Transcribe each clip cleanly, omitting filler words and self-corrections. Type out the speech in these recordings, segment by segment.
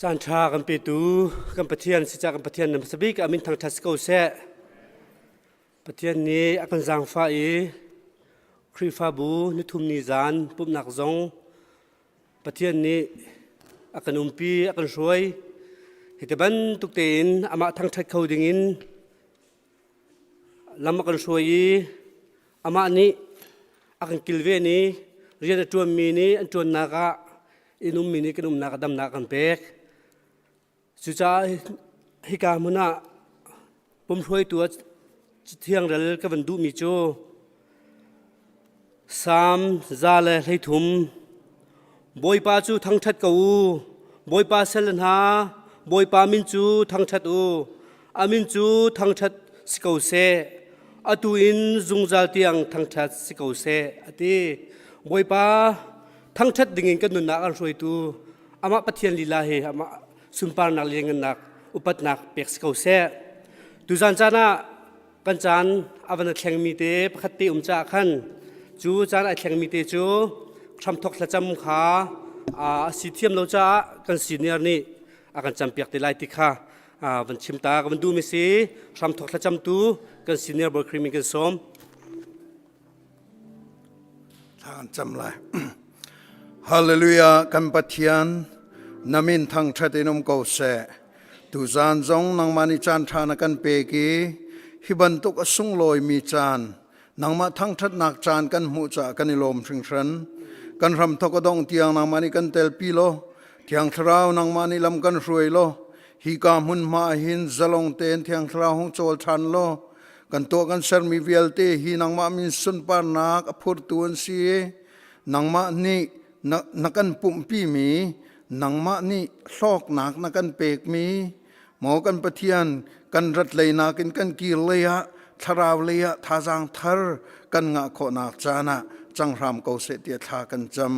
Caan ṭha kan petu kan Pathian si ca kan Pathian na hmasa bik a min thangṭhat si ko seh. Pathian nih a kan zaangfah i Khrihfabu nithum ni zan pumhnak zong Pathian nih a kan umpi, a kan hruai. Hi te bantuk tein amah thangṭhat kho dingin lam a kan hruai i amah nih a kan kilven i rian a ṭuanmi nih an ṭuannak ah inn ummi nih kan umnak ah damnak a kan pek. Cucaah hika hmun ah pumhruaitu ah thiangrel ka van duhmi cu Salm 133 Bawipa cu thangṭhat ko u, Bawipa sal hna, Bawipa min cu thangṭhat u, a min cu thangṭhat si ko seh, atu in zungzal tiang thangṭhat si ko seh, a ti. Bawipa thangṭhat dingin kan nunnak an hruaitu amah Pathian lila hi amah sunparnak lianngannak upatnak pek si ko seh. Tuzan caan ah kan caan a van a thlengmi te pakhat te um caah khan cu caan a thlengmi te cu hramthok thlacam kha a si thiam lo caah kan senior nih a kan campiak te lai ti kha van chim ta ka van duhmi si hramthok thlacamtu kan senior boy Khri kan sawm. Thla kan cam lai. Hallelujah kan Pathian na min thangṭhat in um ko seh. Tuzaan zong nangmah nih caan ṭha na kan pek i hi bantuk a sunglawimi caan nangmah thangṭhatnak caan kan hmuh caah kan i lawm hringhran. Kan hramthok a dongh tiang nangmah nih kan telpi law Thiang Thlarau nangmah nih lam kan hruai law hika hmunhma ah hin zalong tein Thiang Thlarau hung cawl ṭhan law kan tuah kan sermi vialte hi nangmah min sunparnak a phurtu an si i nangmah nih na, na kan pumhpimi nangmah nih hlawknak na kan pekmi maw kan Pathian kan rat leinak in kan kir lei ah thlarau lei ah thazaang thar kan ngah khawhnak caan ah cang hram ko seh tiah thla kan cam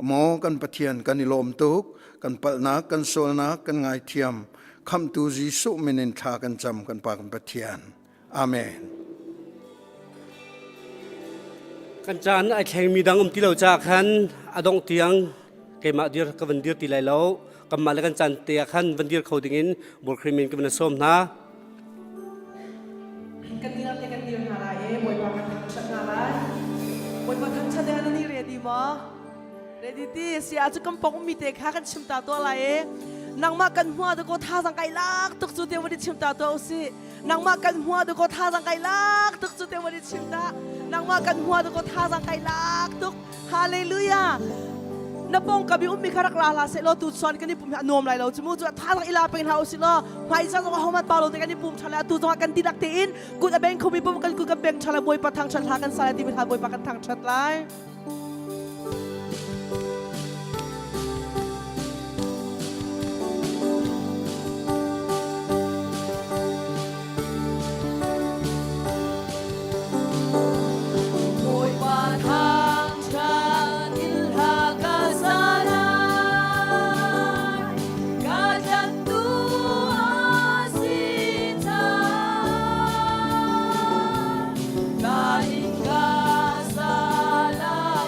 maw kan Pathian kan i lawm tuk kan palhnak kan sualnak kan ngaithiam khamhtu Jesuh min in thla kan cam kan Pa kan Pathian Amen. Kan caan ai thlengmi dang um ti lo caah khan a dongh tiang keimah dir ka van dir ti lai lo kanmah le kan caan te ah khan van dir kho dingin Bawi min ka van sawm hna. Kan dir te kan dir hna lai e Bawipa kan thangṭhat hna lai. Bawipa thangṭhat ding ah nan i ready maw? Ready ti si ah cu kan pong mi te kha kan chim ta tuah lai e. Nangmah kan hmuah dakaw thazang kai lak tuk cu te van i chim ta tuah usih. Nangmah kan hmuah dakaw thazang kai lak tuk cu te van i chim ta. Nangmah kan hmuah dakaw thazang kai lak tuk. Hallelujah. Na pong ka bi ummi kha rak la hlah seh law tu chuan kan i pum hi a nuam lai lo cu mu cu thazang i la peng hlah usih law hmai caan zong ahohmanh pa lo te kan i pum ṭhan lai atu zongah kan dihlak tein kut a beng khomi pum kan kut kan beng ṭhan lai Bawipa thangṭhat hla kan sa lai timi hla Bawipa kan thangṭhat lai. Bawipa thangṭhat in hla ka sa lai, ka tlanhtu a si caah. Ka inn ka sa lai.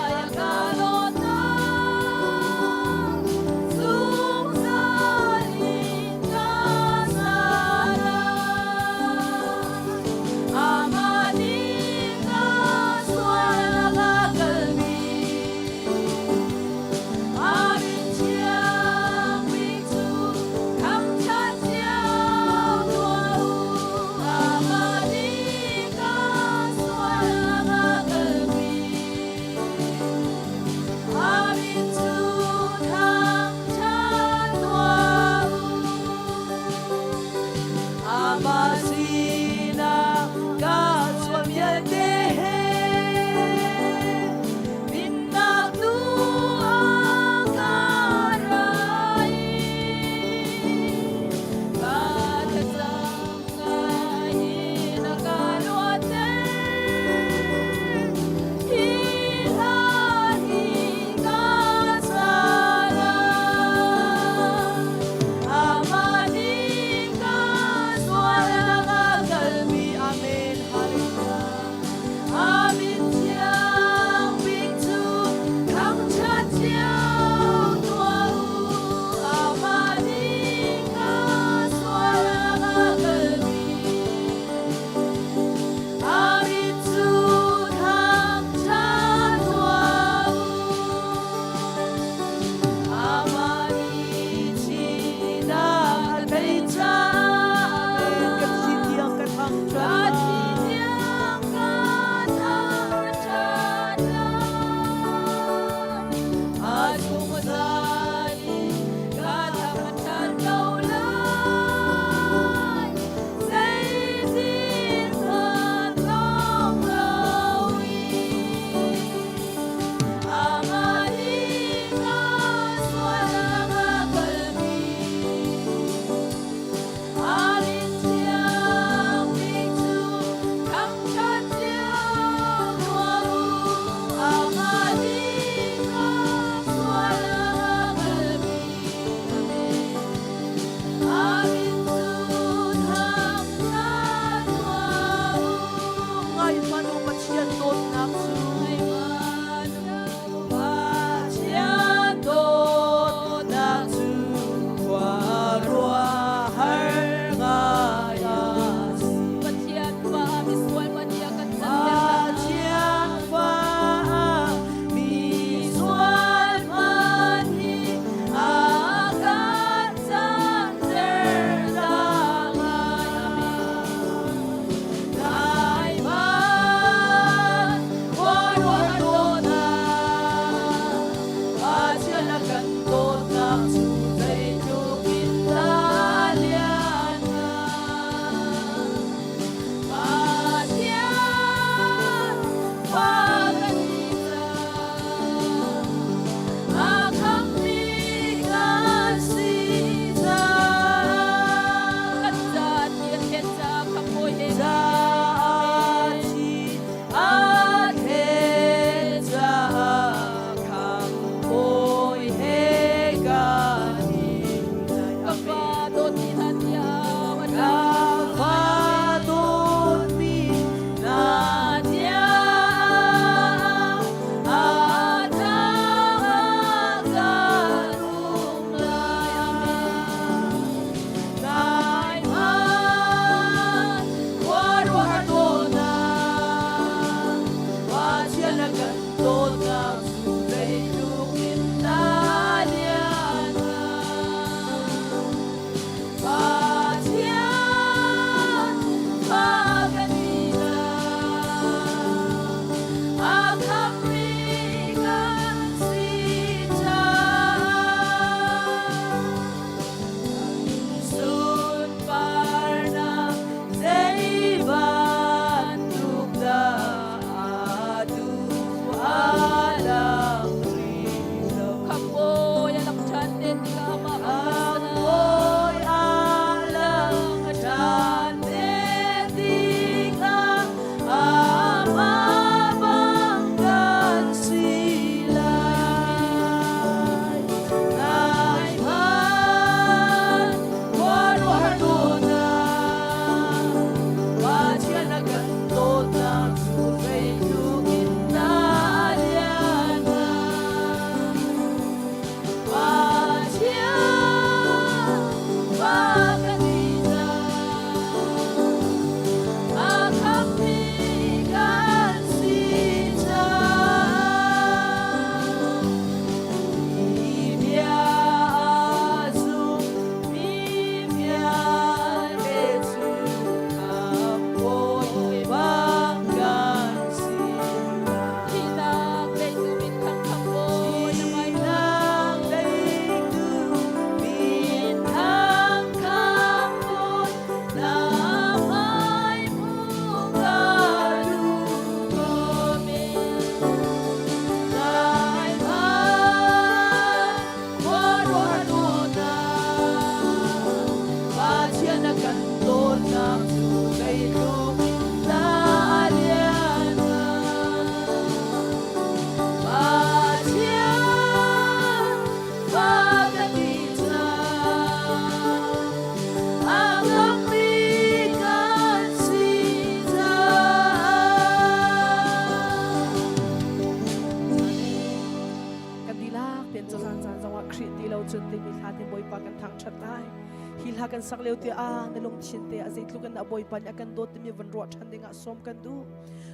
kan sak lio te ah na lungthin te ah zeitluk in dah Bawipa nih a kan dawt timi van ruah ṭhan ding ah sawm kan duh.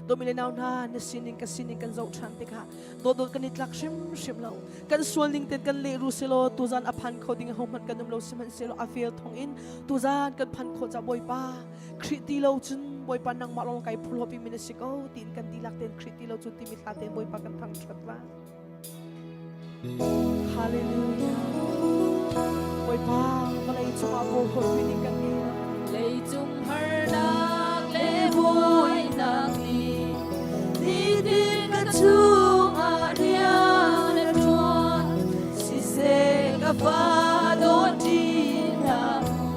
Dawmi le nau hna, na sining ka sining kan zoh ṭhan tikah dawt kan i tlak hrimhrim lo. Kan sual ning ten kan lehru selaw tuzan a phan kho ding ahohmanh kan um lo, sihmanhsehlaw a vel thong in tuzan kan phan khawh ca Bawipa Khrih ti lo cun, Bawipa nangmah lawng kai phurhlawpi mi na si ko tiin kan dihlak tein Khrih ti lo cun timi hla tein Bawipa kan thangṭhat lai. Hallelujah. Bawipa vawlei cungah bawlhhlawhpi ding kan ngei lo. Leicung harnak le buainak nih nitin ka chungah rian a ṭuan. Siseh ka fa dawt ṭi hlah mu,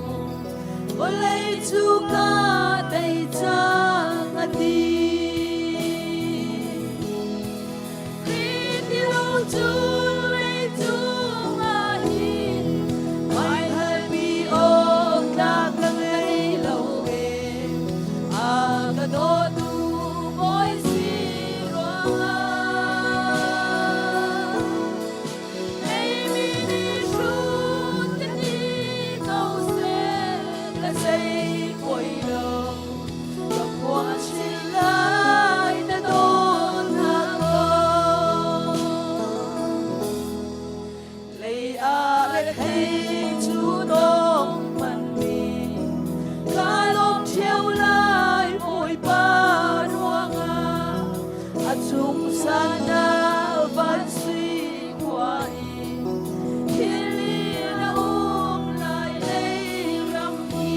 vawlei cu ka tei cang a ti. Khrih ti lo cun leicung ah hin hmaihalpi awk tlak ka ngei lo e. A ka dawtu Bawi si ruangah. Leimi nih hrut ka ti ko seh, ka zei poi lo. Ka phuah chin lai na dawtnak kong. Lei ah rethei cu dong hmanh mi ka lawm ṭheo lai Bawipa ruangah a cung sana van sui khua i thil in a um lai lei ram hi.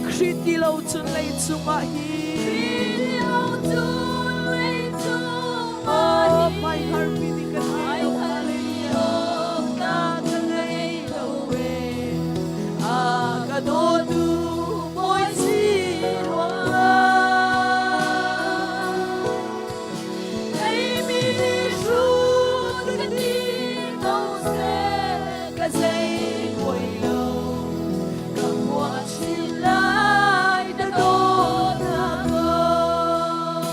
Khrih ti lo cun leicung ah hi Khrih ti lo cun leicung ah Oh, hi hmaiharpi ding kan ngei lo. Hallelujah. Ka ngei lo e. A ka dawtu Bawi si ruangah. Leimi nih hrut ka ti ko seh, ka zei poi lo. Ka phuah chin lai na dawtnak kong.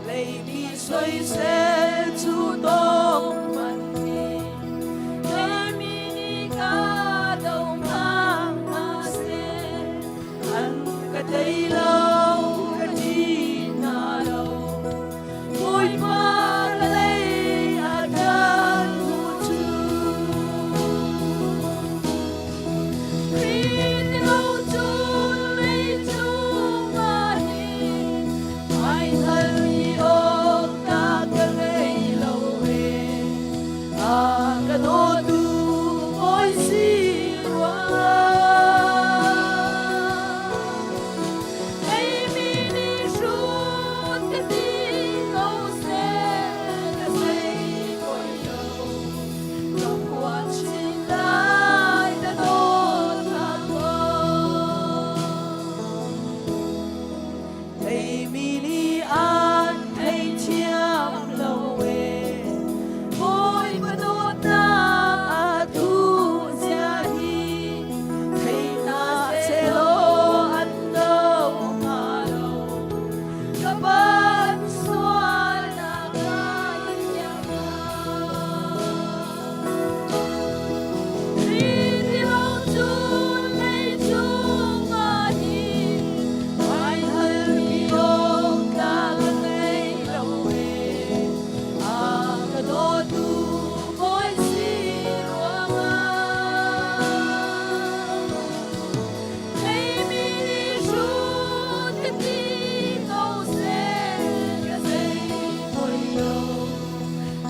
Leimi soisel cu tong man ni. Leimi nih ka do hmang hna seh, An ka tei lo, ka ṭih hna lo. Bawipa ka lei a kan hmutu. Khrih ti lo cun leicung ah hin ai hngalmi awk ta ka ngei lo e. A ka dawtu Bawi si ruangah. Leimi nih hrut ka ti ko seh, ka zei poi lo. Ka phuah chin lai na dawtnak kong. Leimi nih an theithiam lo e. Bawipa dawtnak a thuh zia hi thei hna sehlaw an do hnga lo. Ka ban sualnak kai thiam hnga. Khrih ti lo cun leicung ah hin hmaihalmi awk tlak ka ngei lo e. A ka dawtu Bawi si ruangah. Leimi nih hrut ka ti ko seh, ka zei poi lo.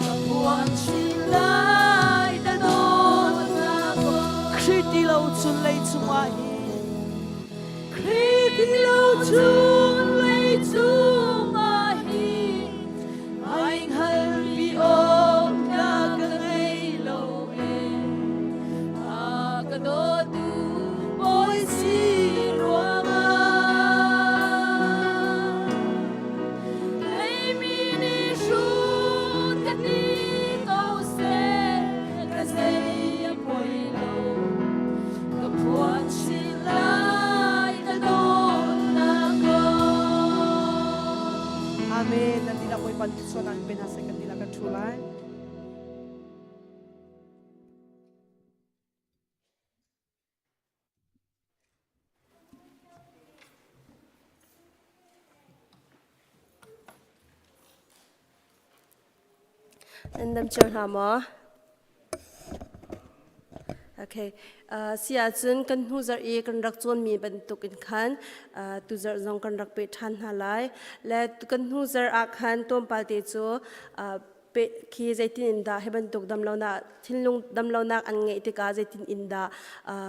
Ka phuan chin lai na dawtnak kong. Khrih ti lo cun leicung ah hin Khrih ti lo cun leicung ah hin ai hngalmi awk tlak ka ngei lo e. A ka dawtu Bawi si ruangah. Leimi nih hrut ka ti ko seh, ka zei a poi lo. Ka phuan chin lai na dawtnak kong. Amen. Nan dihlak Bawipa nih sualnak in pe hna seh, kan dihlak kan ṭhu lai. Nan dam cio hna maw? Okay. Si ahcun kan hnu zarh i kan rak cawnmi bantuk in khan tu zarh zong kan rak peh ṭhan hna lai. Le kan hnu zarh ah khan tlawmpal te cu khi zeitin in dah hi bantuk damlonak thinlung damlonak an ngeih tikah zeitin in dah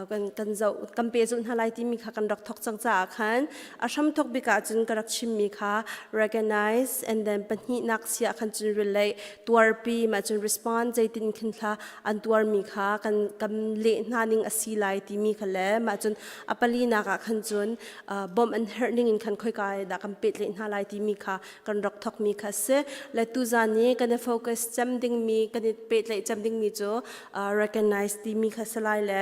kan kan zoh kan pehzulh hna lai timi kha kan rak thok cang caah khan a hramthok bik ah cun ka rak chimmi kha recognize and then pahnihnak si ah khan cun relate tuarpi mah cun respond zeitin khin thla an tuarmi kha kan kan leh hna ning a si lai timi kha le mah cun a palinak ah khan cun bawmh an herh ning in khan khoika dah kan pehtlaih hna lai timi kha kan rak thokmi kha a si. Le tuzan i kan i focus cem dingmi kan i pehtlaih cem dingmi cu recognize timi kha si lai le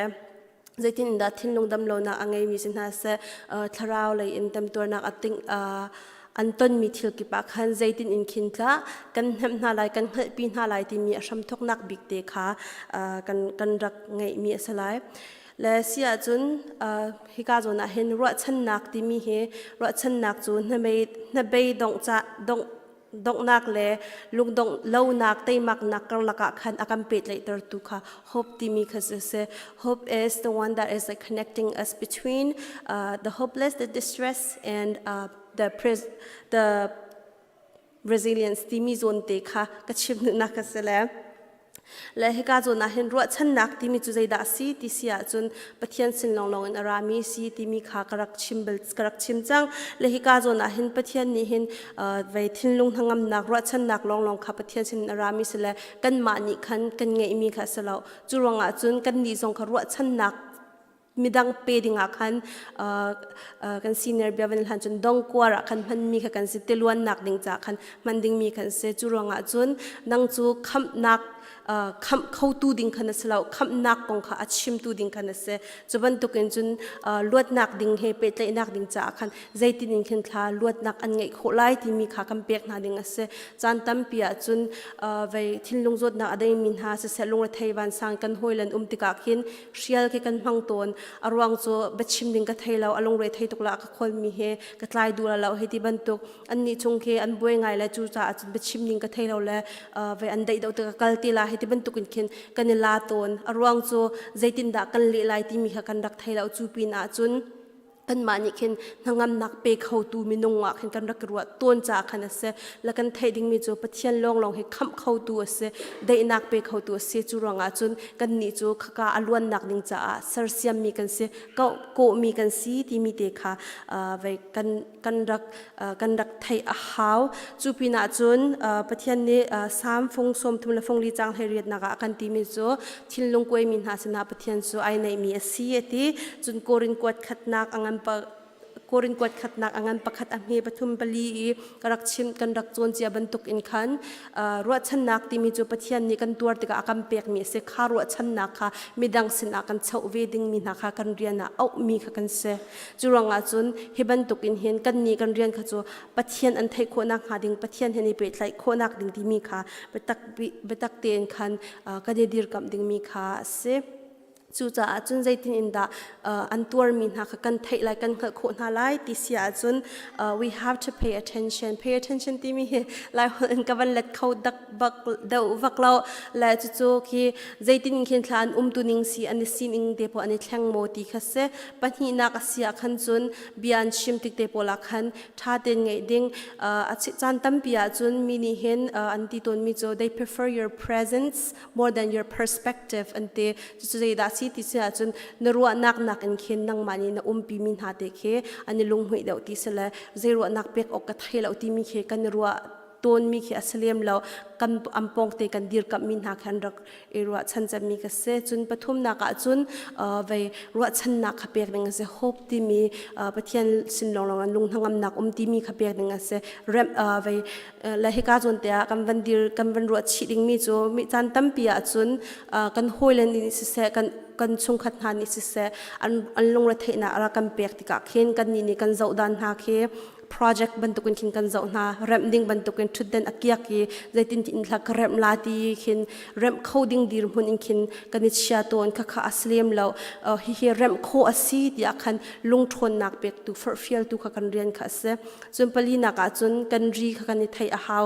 zeitin dah thinlung damlonak a ngeimi si hna seh thlarau lei in temtuarnak a ting an tonmi thil kip ah khan zeitin in khin tlah kan hnemh hna lai kan hngalhpi hna lai timi a hramthoknak bik te kha kan kan rak ngeihmi a si lai. Le si ahcun hika zawn ah hin ruahchannak timi hi ruahchannak cu hnabei dongh ca dongh donghnak le lungdongh lonak teimaknak karlak ah khan a kan pehtlaihtertu kha hope timi kha si. Hope is the one that is like connecting us between the hopeless, the distress and the the resilience timi zawn te kha ka chim duhnak a si le le hika zawn ah hin ruahchannak timi cu zeidah a si ti si ahcun Pathian sin lawnglawng in a rami si timi kha ka rak chim bal ka rak chim cang. Le hika zawn ah hin Pathian nih hin vei thinlung hnangamnak ruahchannak lawnglawng kha Pathian sin in a rami si le kanmah nih khan kan ngeihmi kha a si lo. Cu ruangah cun kannih zong kha ruahchannak midang pe dingah khan kan senior bia van hlan cun dongkuar ah khan hmanmi kha kan si tiluannak ding ca khan hman dingmi kan si. Cu ruangah cun nang cu khamhnak khamh khotu ding khan a si lo, khamhnak kong kha a chimtu ding khan a si. Cu bantukin cun luatnak ding he pehtlaihnak ding caah khan zeitin in khin thla luatnak an ngeih khawh lai timi kha kan pek hna ding a si. Caan tampi ah cun vei thinlung zawtnak a deimi hna siseh lungrethei vansang kan hawilan um tikah khin hrial khi kan hmang tawn. A ruang cu biachim ding ka thei lo, a lungre thei tuk la ka kholmi he ka tlai duh lo hei ti bantuk. Annih chung khi an buai ngai le cu caah cun biachim ding ka thei lo le ve an deih deuh tikah kal ti la hei ti bantuk in khin kan i la tawn. A ruang cu zeitindah kan leh lai timi kha kan rak thei lo. Cu pin ah cun kanmah nih khin hnangamnak pe khotu minung ah khin kan rak ruah tawn caah khan a si. La kan theih dingmi cu Pathian lawnglawng hi khamh khotu a si, daihnak pe khotu a si. Cu ruangah cun kannih cu khaka a luannak ding caah sersiammi kan si, kawhmi kan si timi te kha vei kan kan rak kan rak theih a hau. Cu pinah cun Pathian nih Salm fung 30 le fung li cang 18nak ah a kan timi cu thinlung kuaimi hna sinah Pathian cu ai neihmi a si a ti. Cun Korin kuat khatnak a ngan Korin kuat khatnak a ngan pakhat a hme pathum pali i ka rak chim kan rak cawn cia bantuk in khan ruahchannak timi cu Pathian nih kan tuar tikah a kan pekmi a si. Kha ruahchannak kha midang sinah kan choh ve dingmi hna kha kan rian ah auhmi kha kan si. Cu ruangah cun hi bantuk in hin kan nih kan rian kha cu Pathian an theih khawhnak hnga ding, Pathian he i pehtlaih khawhnak ding timi kha biatak biatak tein khan kan i dirkamh dingmi kha a si. Cucaah cun zeitin in dah an tuarmi hna kha kan theih lai, kan hngalh khawh hna lai ti si ahcun we have to pay attention. Pay attention timi hi Lai holh in ka van let kho dak bak deuh vak lo. Le cucu khi zeitin in khin thla an umtu ning si an i sining te pawl an i thleng maw ti kha si. Pahnihnak a si ah khan cun bia an chim tik te pawl ah khan ṭha tein ngeih ding. A caan tampi ahcun mi nih hin an ti tawnmi cu they prefer your presence more than your perspective an ti. Cucu zeidah si ti si ahcun na ruahnak nakin khin nangmah nih na umpi mi hna te khi an i lunghmuih deuh ti si le zei ruahnak pek awk ka thei lo timi khi kan i ruah tawnmi khi a si lem lo. Kan an pawngte kan dirkamhmi hna khan rak i ruahchan cemmi ka si. Cun pathumnak ah cun vei ruahchannak kha pek ding a si. Hope timi Pathian sin lawnglawng an lung hnangamnak um timi kha pek ding a si. Rem vei le hika zawn te ah kan van dir kan van ruah chih dingmi cu mi caan tampi ah cun kan hawile nih siseh kan kan chungkhat hna nih siseh an an lungretheihnak a rak kan pek tikah khin kan nih nih kan zoh dan hna khi project bantukin khin kan zoh hna. Remh ding bantukin ṭhutden a kiak i zeitin tiin hla ka remh la ti khin remh kho ding dirhmun in khin kan i chia tawn. Khakha a si lem lo. Hihi remh khawh a si tiah khan lungṭhawnnak pektu forhfialtu kha kan rian kha a si. Cun palinak ah cun kan ri kha kan i theih a hau.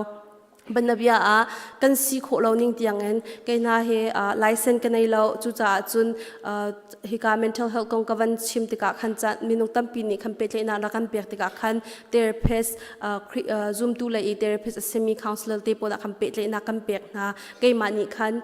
Banabia ah kan si khawh lo ning tiangin kei hna hi license ka nei lo cucaah cun hika mental health kong ka van chim tikah khan caan minung tampi nih khan pehtlaihnak rak kan pek tikah khan therapist zumtu lei i therapist a simi counselor te pawl ah khan pehtlaihnak kan pek hna keimah nih khan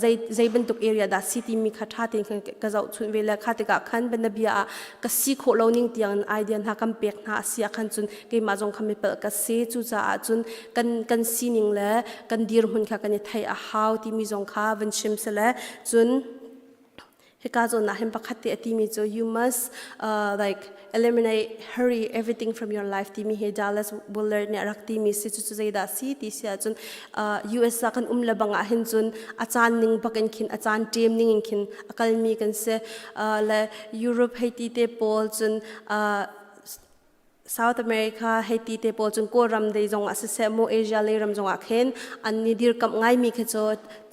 zei zei bantuk area dah si timi kha ṭha tein khan ka zohchunh ve le kha tikah khan banabia ah ka si khawh lo ning tiang idea hna kan pek hna a si ah khan cun keimah zong kha mipalh ka si cucaah cun kan kan sining le kan dirhmun kha kan i theih a hau timi zong kha van chim sele cun hika zawn ah hin pakhat te a timi cu you must like eliminate hurry everything from your life timi hi Dallas Willard nih a rak timi si cu zeidah si ti si ahcun US ah kan um le bang ah hin cun a caan ning bak in khin a caan ṭem ning in khin a kalmi kan si le Europe hei ti te pawl cun South America hei ti te pawl cun Kawlram dei zong ah siseh maw Asia lei ram zong ah khin an ni dirkamh ngaimi khi cu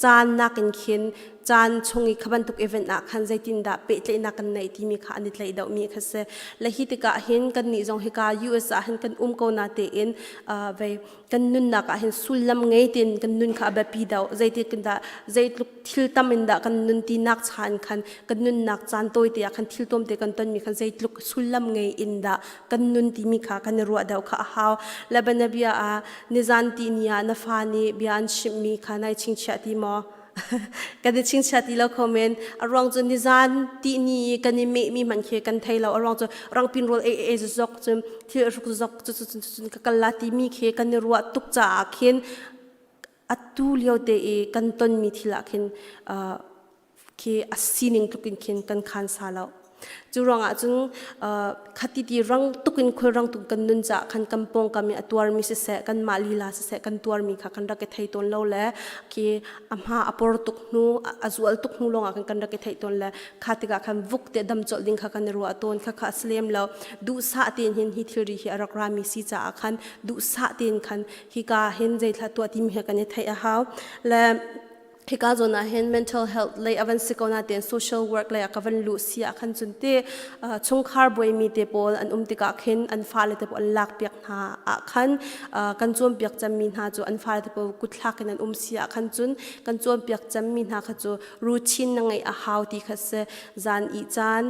caan nakin khin caan chung i kha bantuk event ah khan zeitindah pehtlaihnak kan neih timi kha an i tlaih deuhmi kha si. Le hi tikah hin kan nih zong hika US ah hin kan um ko na tein vei kan nunnak ah hin sullam ngei tein kan nun kha a biapi deuh zeitik dah zeitluk thil tam in dah kan nun tinak chan khan kan nunnak caan tawi te ah khan thil tlawm te kan tonmi khan zeitluk sullam ngei in dah kan nun timi kha kan i ruah deuh kha a hau Lebanabia ah nizan ti ni ah na fa nih bia an chimhmi kha nai chingchiah ti maw kan i chingchiah ti lo kho men a ruang cu nizan ti ni i kan i mehmi hmanh khi kan thei lo a ruang cu rangpin rawl ei ei zok cun thil ruk zok cu cu cun ka kal la timi khi kan i ruah tuk caah khin atu lio te i kan tonmi thil ah khin khi a sining tluk in khin kan khan sa lo Cu ruangah cun khati ti rang tuk in khulrang tuk kan nun caah khan kan pawngkam i a tuarmi siseh kanmah lila siseh kan tuarmi kha kan rak i thei tawn lo le khi a hma a por tuk hnu a zual tuk hnu lawngah khan kan rak i theih tawn le kha tikah khan vuk te dam colh ding kha kan i ruah tawn kha kha a si lem lo duhsah tein hin hi thilri hi a rak rami si caah khan duhsah tein khan hika hin zeithla tuah timi he kan i theih a hau le Hika zawn ah hin mental health lei avan si ko na tein social work lei ah ka van luh si ah khan cun te chungkhar buaimi te pawl an um tikah khin an fale te pawl an lak piak hna ah khan kan cawnpiak cemmi hna cu an fale te pawl kutthlak in an um si ah khan cun kan cawnpiak cemmi hna kha cu routine na ngeih a hau ti kha si zan ih caan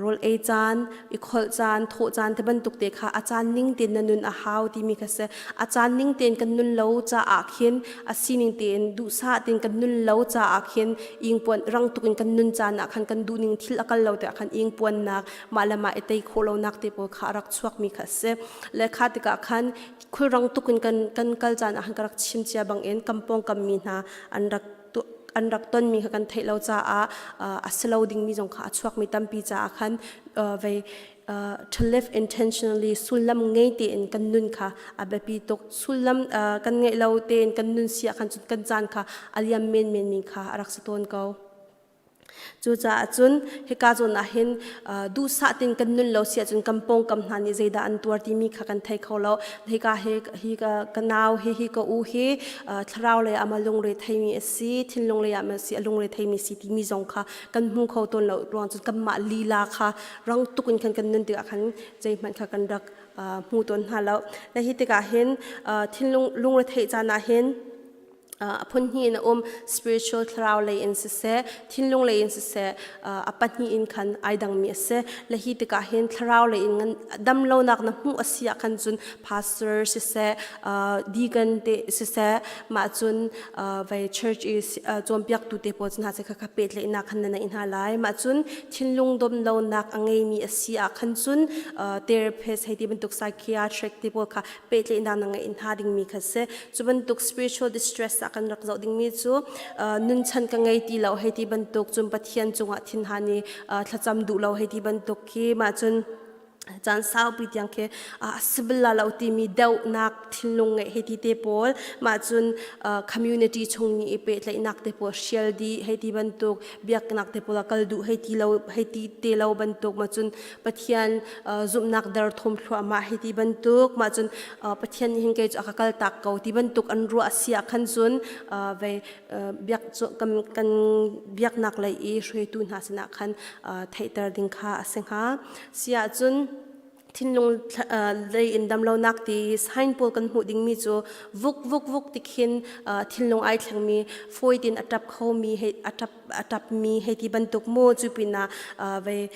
rawl ei caan i kholh caan thawh caan te bantuk te kha a caan ning tein na nun a hau timi kha si a caan ning tein kan nun lo caah khin a sining tein duhsah tein kan nun lo caah khin ingpuan rang tuk in kan nun caan ah khan kan duhning thil a kal lo te ah khan ingpuannak mah le mah i tei khawh lonak te pawl kha a rak chuakmi kha a si le kha tikah khan khulrang tuk in kan kan kal caan ah khan ka rak chim cia bangin kan pawngkam mi hna an rak an rak tonmi kha kan theih lo caah a si lo dingmi zong kha a chuakmi tampi caah khan vei to live intentionally sullam ngei tein kan nun kha a biapi tuk sullam kan ngeih lo tein kan nun si ah khan cun kan caan kha a liam menmen mi kha a rak si tawn ko. Cucaah cun hika zawn ah hin duhsah tein kan nun lo si ahcun kan pawngkam hna nih zeidah an tuar timi kha kan thei kho lo. Hika hi hi ka, ka nau hi hi ka u hi thlarau lei ah ma lungre theimi a si, thinlung lei ah ma si a lungre theimi si timi zong kha kan hmu kho tawn lo ruang cun kanmah lila kha rang tuk in khan kan nun tikah khan zeihmanh kha kan rak hmu tawn hna lo. Le hi tikah hin thinlung lungre theih caan ah hin a phun hnih in a um spiritual thlarau lei in siseh thinlung lei in siseh a pahnih in khan ai dangmi a si le hi tikah hin thlarau lei in ngan dam lonak na hmuh a si ah khan cun pastor siseh deacon te siseh mah cun vai church i cawnpiaktu te pawl hna che kha kha pehtlaihnak khan na neih hna lai mah cun thinlung dom lonak a ngeimi a si ah khan cun therapist hei ti bantuk psychiatric te pawl kha pehtlaihnak na ngeih hna dingmi kha si cu bantuk spiritual distress ah kan rak zoh dingmi cu nunchan ka ngei ti lo hei ti bantuk cun Pathian cungah thinhan i thlacam duh lo hei ti bantuk khi mah cun caan saupi tiang khi civil la lo timi deuhnak thinlung ngeih hei ti te pawl mah cun community chung nih i pehtlaihnak te pawl hrial dih hei ti bantuk biaknak te pawl ah kal duh hei ti lo hei ti te lo bantuk ma cun Pathian zumhnak derthawm thluahmah hei ti bantuk mah cun Pathian nih hin kei cu a ka kal tak ko ti bantuk an ruah si ah khan cun vei biak kan kan biaknak lei i hruaitu hna sinah khan theihter ding kha a si hnga si ahcun. Thinlung lei in damlonak ti sign pawl kan hmuh dingmi cu vuk vuk vuk ti khin thinlung ai thlengmi, fawi tin a tap khomi, a tap a tapmi hei ti bantuk mu. Cu pinah vei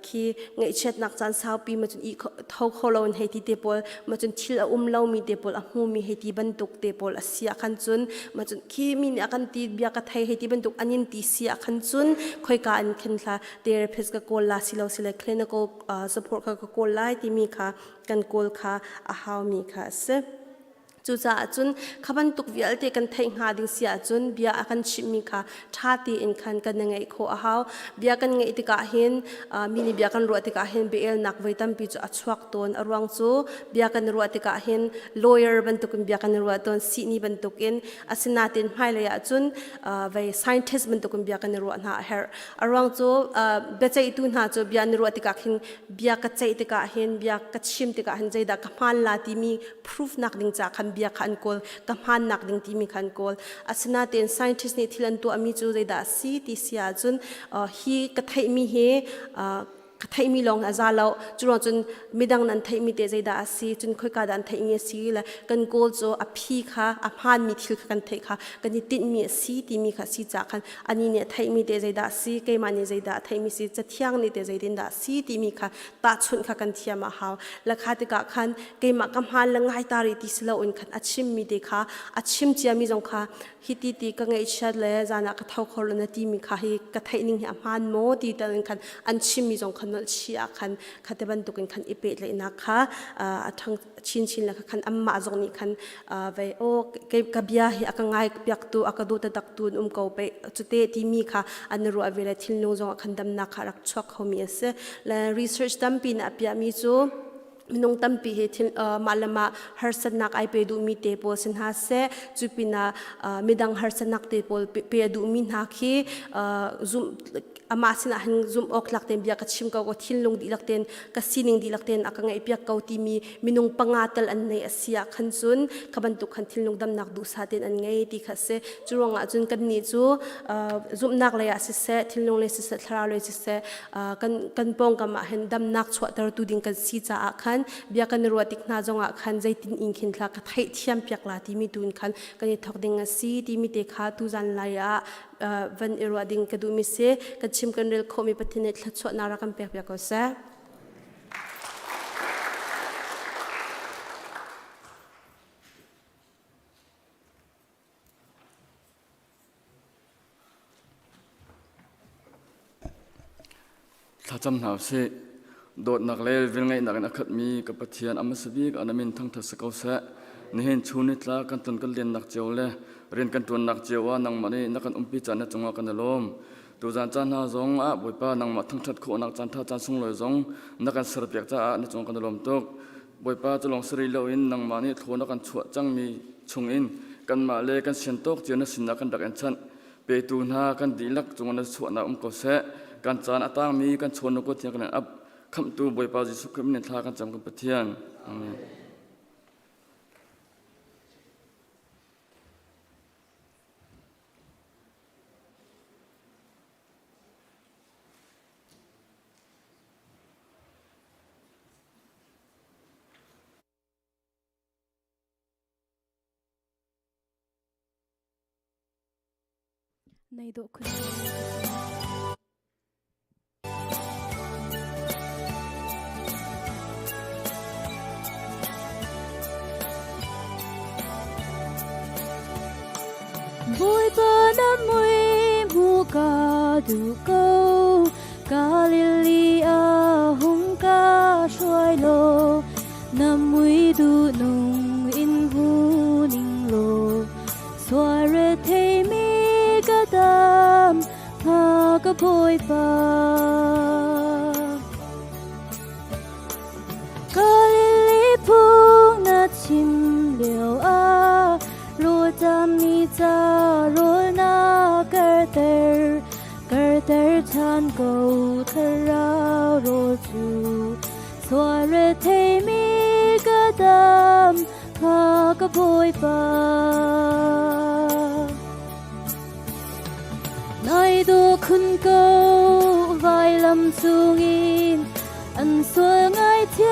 khi ngaihchiatnak caan saupi ma cun i tho kho lo in hei ti te pawl ma cun thil a um lomi te pawl a hmumi hei ti bantuk te pawl a si ah khan cun, ma cun khi mi nih a kan ti bia ka thei hei ti bantuk an in ti si ah khan cun, khoika an khin thla therapist ka kawl la silo sile clinical support kha ka kawl lai timi kha kan kawl kha a haumi kha a si. Cucaah cun kha bantuk vialte kan theih hnga ding si ahcun bia a kan chimhmi kha ṭha tein khan kan i ngaih khawh a hau. Bia kan ngaih tikah hin, mi nih bia kan ruah tikah hin biaelnak voi tampi cu a chuak tawn. A ruang cu bia kan i ruah tikah hin lawyer bantukin bia kan i ruah tawn, sihni bantukin. Asinain hmailei ahcun vei scientist bantukin bia kan i ruah hna a herh. A ruang cu biaceihtu hna cu bia an i ruah tikah khin, bia ka ceih tikah hin, bia ka chim tikah hin zeidah ka hmaan la timi proof nak ding ca khan bia kha an kawl, ka hmaan nak ding timi kha an kawl. Asinain scientist nih thil an tuahmi cu zeidah a si ti si ahcun, hi ka theihmi hi ka theihmi lawng a za lo, cu ruang cun midang nan theihmi te zeidah a si, cun khoika dah an theihmi a si le kan kawl cu a phi kha, a hmaanmi thil kha kan theih kha kan i tinhmi a si timi kha si ca khan, ani nih a theihmi te zeidah a si, keimah nih zeidah a theihmi si, cathiang nih te zeitindah a si timi kha tahchunh kha kan thiam a hau. Lakha tikah khan keimah ka hmaan le ngai ta rih ti si loin khan a chimmi te kha, a chim ciami zong kha, hi ti ti ka ngaihchiat le zan ah ka tho kho lo na timi kha, hi ka theih ning hi a hmaan maw ti tal in khan an chimmi zong kha nolh chih ah khan kha te bantukin khan i pehtlaihnak kha a ṭhang chinchin le khan anmah zong nih khan vei aw ka bia hi a ka ngai piaktu, a ka duh taktu an um ko pe cute timi kha an ruah ve le thinlung zong ah khan damnak kha rak chuak khomi a si. Le research tampi nih a piahmi cu minung tampi hi thil mah le mah harsatnak ai pe duhmi te pawl si hna seh, cu pinah midang harsatnak te pawl pe a duhmi hna khi zumh amah sinah hin zumh awk tlak tein bia ka chim ko, ka thinlung dihlak tein, ka sining dihlak tein a ka ngaihpiak ko timi minung panga tal an nei a si ah khan cun kha bantuk khan thinlung damnak duhsah tein an ngei ti kha a si. Cu ruangah cun kannih cu zumhnak lei ah siseh, thinlung lei siseh, thlarau lei siseh, kan kan pawngkam ah hin damnak chuahtertu ding kan si caah khan bia kan i ruah tik hna zongah khan zeitin in khin thla ka theihthiam piak la timi tu in khan kan i thawk ding a si timi te kha tuzan lai ah van i ruah ding ka duhmi si. Kan chim kan rel khawhmi Pathian nih thluachuahnak rak kan pek piak ko seh. Thlacam hna usih. Dawtnak le velngeihnak in a khatmi ka Pathian, a hmasa bik ah na min thangṭhat si ko seh. Nihin chun nitlak kan ton kan lennak cio le rian kan ṭuannak cio ah nangmah nih na kan umpi caan na cungah kan i lawm. Tuzaan caan hna zong ah Bawipa, nangmah thangṭhat khawhnak caan ṭha caan sunglawi zong na kan serpiak caah na cungah kan i lawm tuk. Bawipa, cu lawng si rih loin nangmah nih thlaw na kan chuah cangmi chungin kanmah le kan sian tawk cio na sinah kan rak in chanh. Petu hna kan dihlak cungah na chuahnak um ko seh. Kan caan a tangmi kan chawn ko tiang kan in ap. Khamhtu Bawipa Jesuh Khrih min in thla kan cam, kan Pathian. Amen. Nei dawh khun. Bawipa na mui hmu ka duh ko, Galilee ah hung ka hruai law, na mui duh nung in hu ning law, sual rethei mi ka dam hnga ka Bawipa. Galilee phung na chim lio ah, rawlṭam mi ca rawl na karter, karter ṭhan ko thlarau rawl cu. Sual rethei mi ka dam hnga ka Bawipa. Nai dawh khun ko vailam cungin an sual ngaithiam.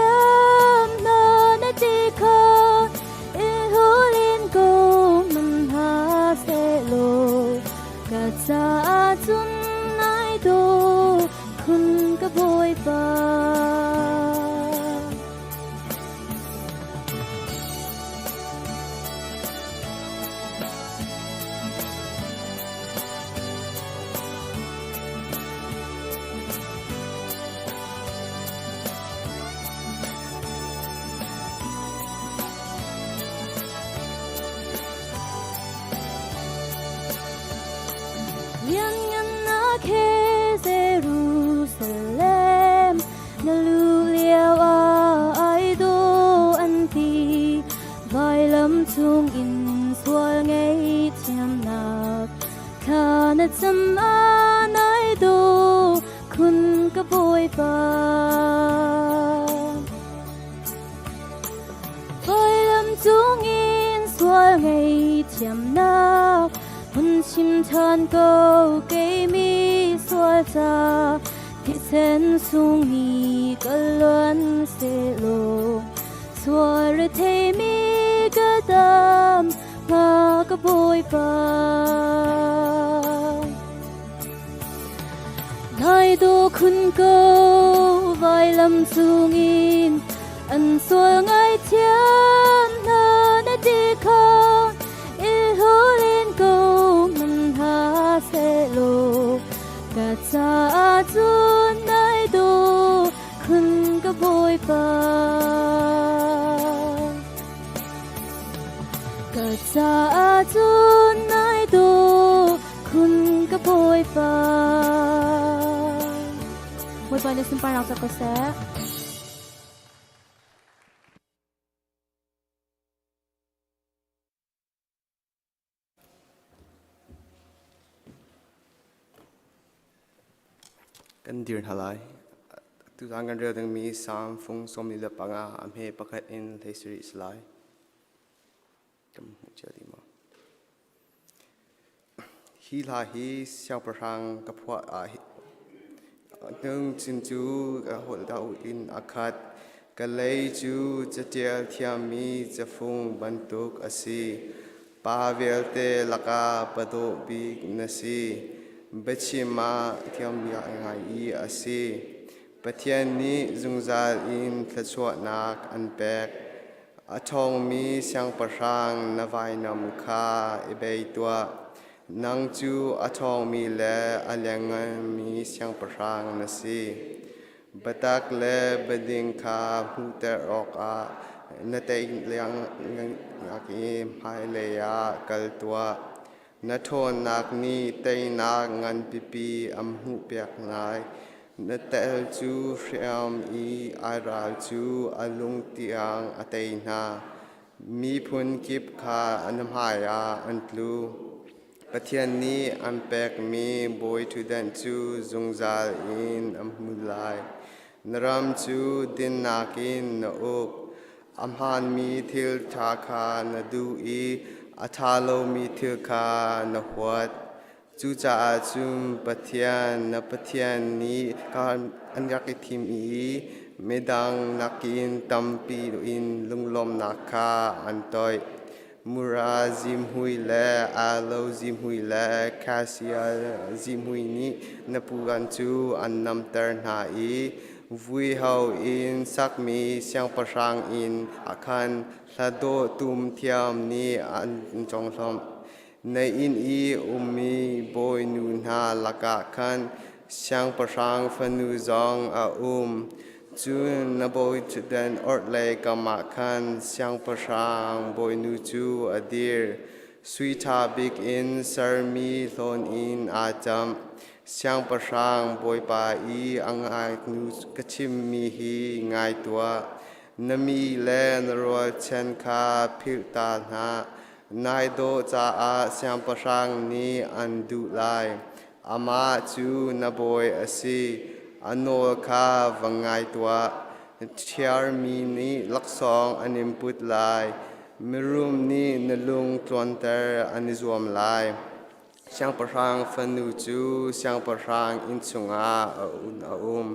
Ngaihthiamnak hun chim ṭhan ko kei mi sual ca thisen sung i ka luan sehlaw sual rethei mi ka dam hnga ka Bawipa. Nai do khun ko vailam cungin an sual ngaithiam hna na ti kha i hlawlin ko man hna sehlaw ka caah cun nai do khun ka Bawipa. Ka caah cun nai do khun ka Bawipa. Bawipa nih sunparnak cak ko seh. Kan dir hna lai. Tuzaan kan rel dingmi Salm fung 45 a hme pakhat in 17 si lai. Kan hmuh cia dih maw? Hi hla hi siangpahrang ka phuah ah hnungchin cu ka holh dah in a khat. Ka lei cu catial thiammi cafung bantuk a si. Pa vialte lakah pa dawh bik na si. Biachim ah thiam ngai i a si. Pathian nih zungzal in thluachuahnak an pek. A ṭhawngmi siangpahrang na vainam kha i bei tuah. Nang cu a ṭhawngmi le a liannganmi siangpahrang na si. Biatak le biading kha hmuhter awkah na tei lengnak i hmailei ah kal tuah. Na ṭhawnnak nih teinak nganpipi an hmuhpiak lai. Na tel cu hriam i ai ral cu a lung tiang a tei hna. Miphun kip kha an hmaiah an tlu. Pathian nih an pekmi bawiṭhutdan cu zungzal in an hmu lai. Na ram cu dinnak in na uk. A hmaanmi thil ṭha kha na duh i a ṭha lomi thil kha na huat. Cucaah cun Pathian, na Pathian nih an rak i thim i midang nakin tampi in lunglawmhnak kha an toih. Mura zihmui le aloe zihmui le cassia zihmui nih na puan cu an namter hna i vuiho in sakmi siangpahrang inn ah khan hla dawh tum thiam nih an conglawmh. Na inn i ummi bawinu hna lakah khan siangpahrang fanu zong a um. Cun na bawiṭhutdan orhlei kam ah khan siangpahrang bawinu cu a dir. Sui ṭha bik in sermi hlawn in aa camh. Siangpahrang bawipa i a ngaknu ka chimmi hi ngai tuah. Na mi le na rualchan kha philh ta hna. Nai dawh caah siangpahrang nih an duh lai. Amah cu na bawi a si. A nawl kha va ngai tuah. Ṭhiarmi nih laksawng an in put lai. Mirum nih na lung tluanter an i zuam lai. Siangpahrang fanu cu siangpahrang inn chungah a um.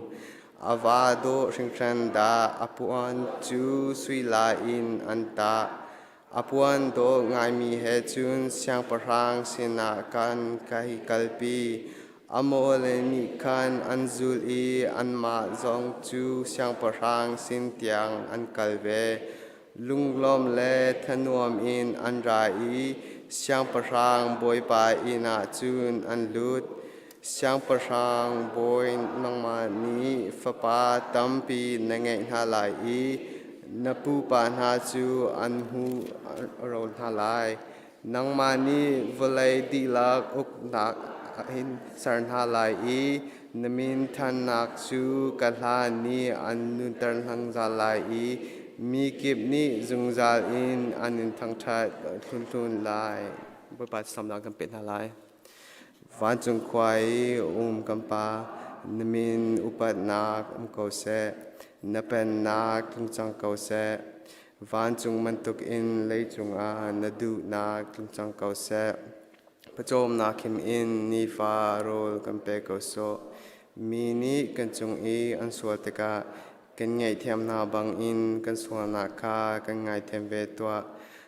A va dawh hringhran dah a puan cu sui la in an tah. A puan dawh ngaimi he cun siangpahrang sinah kan kai kalpi. A mawle nih khan an zulh i anmah zong cu siangpahrang sin tiang an kal ve. Lunglawm le thanuam in an ra i siangpahrang bawipa inn ah cun an lut. Siangpahrang bawi nangmah nih fapa tampi na ngeih hna lai i na pupa hna cu an hmu ro hna lai. Nangmah nih vawlei dihlak uknak in ser hna lai i na min thannak cu ka hla nih an nunter zungzal lai i mi kip nih zungzal in an in thangṭhat hlunhlun lai. Bawipa thlacamnak kan peh hna lai. Vancung khua i um kan Pa, na min upatnak um ko seh. Na pennak tlung cang ko seh. Vancung bantukin leicung ah na duhnak tlung cang ko seh. Pawcawmnak him in nifa rawl kan pe ko sawh. Mi nih kan cung i an sual tikah kan ngaihthiam hna bangin kan sualnak kha kan ngaithiam ve tuah.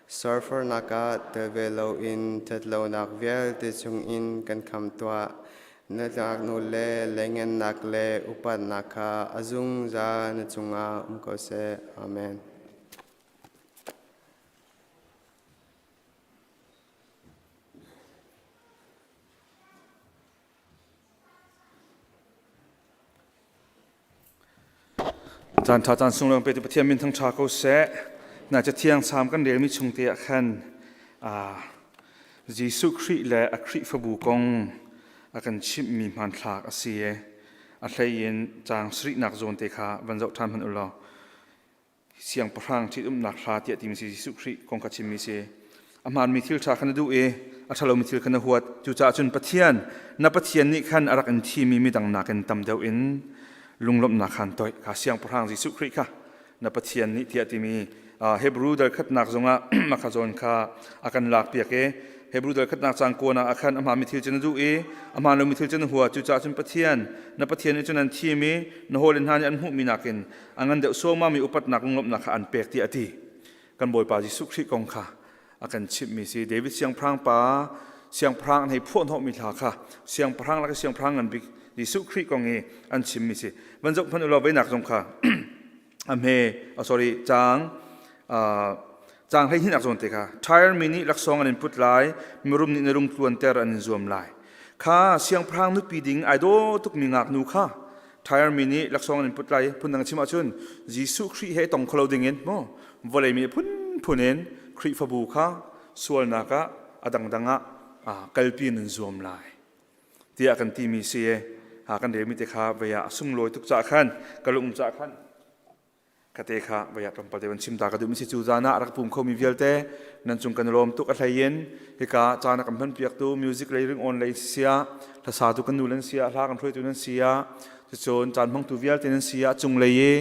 Serfarnak ah tel ve loin ṭhatlonak vialte chungin kan kham tuah. Na tlaknu le lengennak le upatnak kha a zungzal na cungah um ko seh. Amen. Caan ṭha caan sunglawi petu Pathian min thangṭha ko seh. Na cathiang salm kan relmi chung te ah khan Jesuh Khrih le a Khrihfabu kong a kan chimhmi hmanthlak a si i a hlei in caang sarihnak zawn te kha van zoh ṭhan hmanh u law siangpahrang ṭhitumnak hla tiah timi si Jesuh Khrih kong kha chimmi si. A hmaanmi thil ṭha kha na duh i a ṭhalomi thil kha na huat. Cucaah cun Pathian, na Pathian nih khan a rak in thimi midang nakin tam deuh in lunglawmhnak khan toih. Kha siangpahrang Jesuh Khrih kha na Pathian nih tiah timi Hebrew dal khatnak zongah mah kha zawn kha a kan lakpiak i Hebrew dal khatnak cang kuan ah khan a hmaanmi thil cu na duh i a hmaan lomi thil cu na hua. Cucaah cun Pathian, na Pathian nih cun an thim i na hawile hna nih an hmuhmi nakin a ngan deuh suaumami upatnak lunglawmhnak kha an pek tiah a ti. Kan Bawipa Jesuh Khrih kong kha a kan chimhmi si. David siangpahrang pa siangpahrang an hei phuahhnawhmi hla kha siangpahrang lak i siangpahrang ngan bik Jesuh Khrih kong i an chimmi si. Van zoh hmanh u law veinak zong kha a hme sorry caang caang 12 nak zawn te kha Tyre mi nih laksawng an in put lai mirum nih na lung tluanter an in zuam lai kha siangpahrang nupi ding ai daw tukmi ngaknu kha Tyre mi nih laksawng an in put lai phundang chim ahcun Jesuh Khrih he tong kholo ding in maw vawlei mi phunphun in Khrihfabu kha sualnak ah a dangdang ah kalpi nan zuam lai tiah kan timi si ha kan relmi te kha vei ah a sunglawi tuk cah khan ka lung cah khan kate kha vei ah tlawmpal te van chim ta ka duh mi si cu zan ah rak pum khomi vialte nan cung kan lawm tuk a hlei in hika caan a kan hman piak tu music lei ring on lei sia hlasa tu kan nu nan sia hla kan hruaitu nan sia cucun caan hmangtu vialte nan sia cung lei i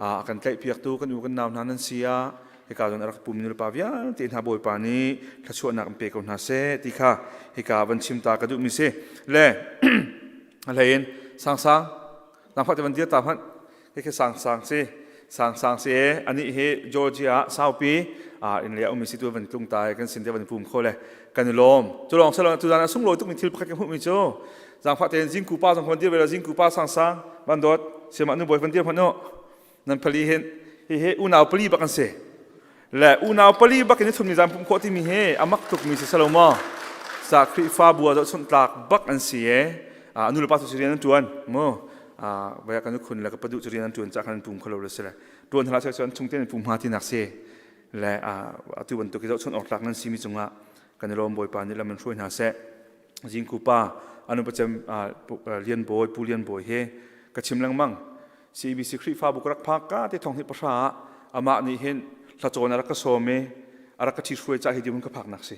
a kan tlaih piak tu kan u kan nau hna nan sia hika zon a rak pum nu le pa vialte hna Bawipa nih thluachuahnak in pe ko hna seh ti kha hika van chim ta ka duhmi si le a hlei in sangsang nangfah te van dir ta hmanh khi sangsang si sangsang si ani hi Georgia saupi in le umi si tu van tlung ta kan sin te van pum kho le kan i lawm cu lawng salong tu zan a sunglawi tukmi thil pakhat kan hmuhmi cu zangfah tein zingku pa zong van dir ve la zingku pa sangsang van dawt siamah nu bawi van dir hmanh u Nan pali hin hihi unau pali bak an si. Le unau pali bak in thum ni zan pum khawh timi hi a mak tukmi si salo maw? Sa Khrihfabu ah zohchunh tlak bak an si e. Nu le pa cu rian an tuan mu. Vaya kan khun le ka padu cu rian an tuan ca khan an pum kholo le si le. Tuan hla sai an chung ten pum ha ti nak si. Le atu bantuk i zohchunh awk tlak nan si mi cungah kan i lawm Bawipa nih lam in hruai hna seh. Zingku pa anu pacem Lian Bawi Pu Lian Bawi he ka chim lengmang. CBC Khrihfabu ka rak phak ka te thong hi pahra ah amah nih hin hlacawn a rak ka sawm i a rak ka ṭhithruai cah hi dirhmun ka phaknak si.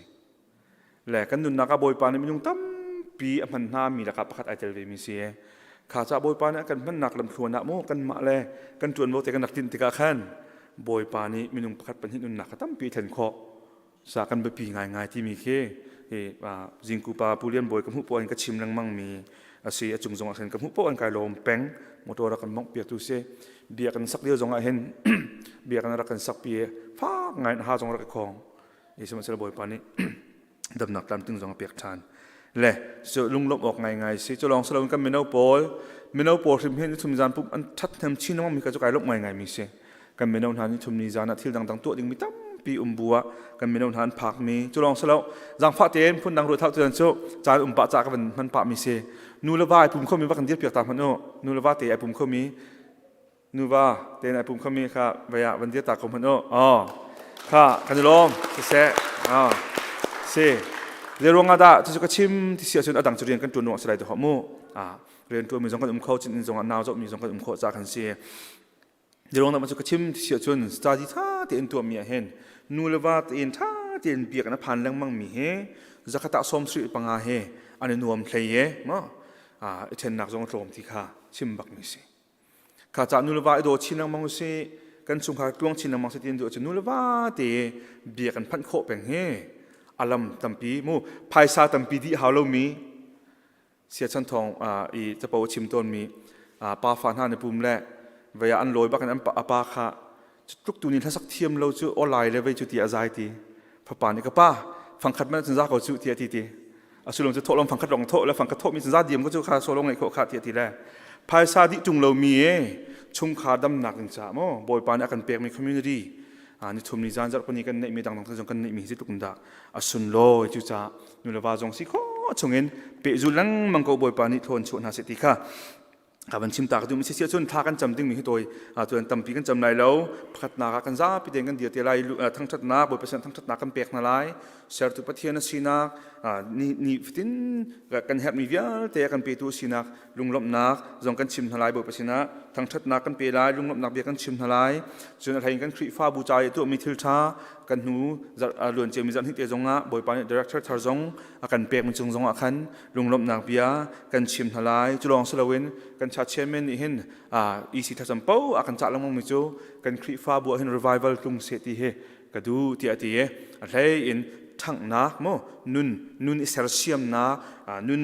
Le kan nunnak ah Bawipa nih minung tampi a hman hna mi lakah pakhat ai tel ve mi si. Kha ca Bawipa nih a kan hmannak lamthluan ah mu kanmah le kan ṭuanvo te kan rak tlinh tikah khan Bawipa nih minung pakhat pahnih nunnak kha tampi thlen khawh. Sa kan biapi ngaingai timi khi hi zingku pa Pu Lian Bawi ka hmuh poah in ka chim lengmang mi a si a cung zong ah khan ka hmuh poah in kai lawm peng motor a kan mongh piak tu si bia kan sak lio zong ah hin bia kan rak kan sak pi fak ngai ha zong rak i khong i sihmanhsehlaw Bawipa nih damnak tlamtling zong a pek ṭhan le cu lunglawmh awk ngaingai si cu lawng si loin kan mino pawl mino pawl hrim hin thum zan pum an ṭhathnem chin lengmang mi kha cu kai lawmh ngaingai mi si kan mino hna nih thum ni zan ah thil dangdang tuah ding mi tampi um bu ah kan mino hna an phak mi cu lawng si lo zaangfah tein phun dang ruah thau tu cu caan um pah ca ka van hman pah mi si nu le va ai pum kho mi va kan dir piak ta hmanh u nu le va te ai pum kho mi nuva tein ai pum kho mi kha vai ah van dir ta ko hmanh u oh kha kan i lawm siseh ah si zei ruang ah dah cucu ka chim ti si ahcun a dang cu rian kan ṭuan ruang a si lai ti mu ah rian ṭuan mi zong kan um kho chin in zong ah nau zoh mi zong kan um khawh ca kan si Zeruang dah cu ka chim ti si ahcun study ṭha tein tuahmi ah hin nu le va tein ṭha tein biak na phan lengmang mi hi zakhat ah 75 he an i nuam hlei e maw i ṭhennak zong a tlawm ti kha chim bak mi si. Kha ca nu le va i daw chin lengmang usih. Kan chungkhar tluang chin lengmang seh ti an duh ahcun nu le va te bia kan phanh khawh peng hi alam tampi mu phaisa tampi dih hau lomi siachan thawng i capo a chim tawnmi pa fa hna na pum le vei ah an lawi bak in an a pa kha tluk tu nih hlasak thiam lo cu awlai le vei cu ti a zai ti fapa nih ka pa fangkhat man cun za ko cu ti a ti ti asulung cu thawhlawm fangkhat lawng thawh le fangkhat thawh mi cun za diam ko cu kha solo ngeih khawh kha ti a ti le phaisa dih tung lo mi e chungkhar damnak ding ca maw bawipa nih a kan pekmi community ni thum ni zan zarh pani kan neihmi dangdang zong kan neihmi hi tluk dah a sunlawi cu ca nu le va zong si kho chungin pehzul lengmang ko bawipa nih thawn chuah hna seh ti kha ka van chim ta ka duh si si ahcun thla kan cam dingmi hi tawi cun tampi kan cam lai lo pakhatnak ah kan zapi tein kan dir te lai thangṭhatnak Bawipa sin thangṭhatnak kan pek hna lai sertu Pathian a sinak ni ni fatin kan herhmi vialte a kan petu a sinak lunglawmhnak zong kan chim hna lai Bawipa sinah thangṭhatnak kan pe lai lunglawmhnak bia kan chim hna lai cun a hlei in kan Khrihfabu ca i tuahmi thil ṭha kan hnu luan ciami zarh hnih te zong ah Bawipa nih director thar zong a kan pekmi cung zong ah khan lunglawmhnak bia kan chim hna lai cu lawng si loin kan cha chairman nih hin EC thlacam po a kan cah lengmang mi cu kan Khrihfabu ah hin revival tlung seh ti hi ka duh tiah a ti i a hlei in ṭhanghnak mu nun nun i sersiamnak nun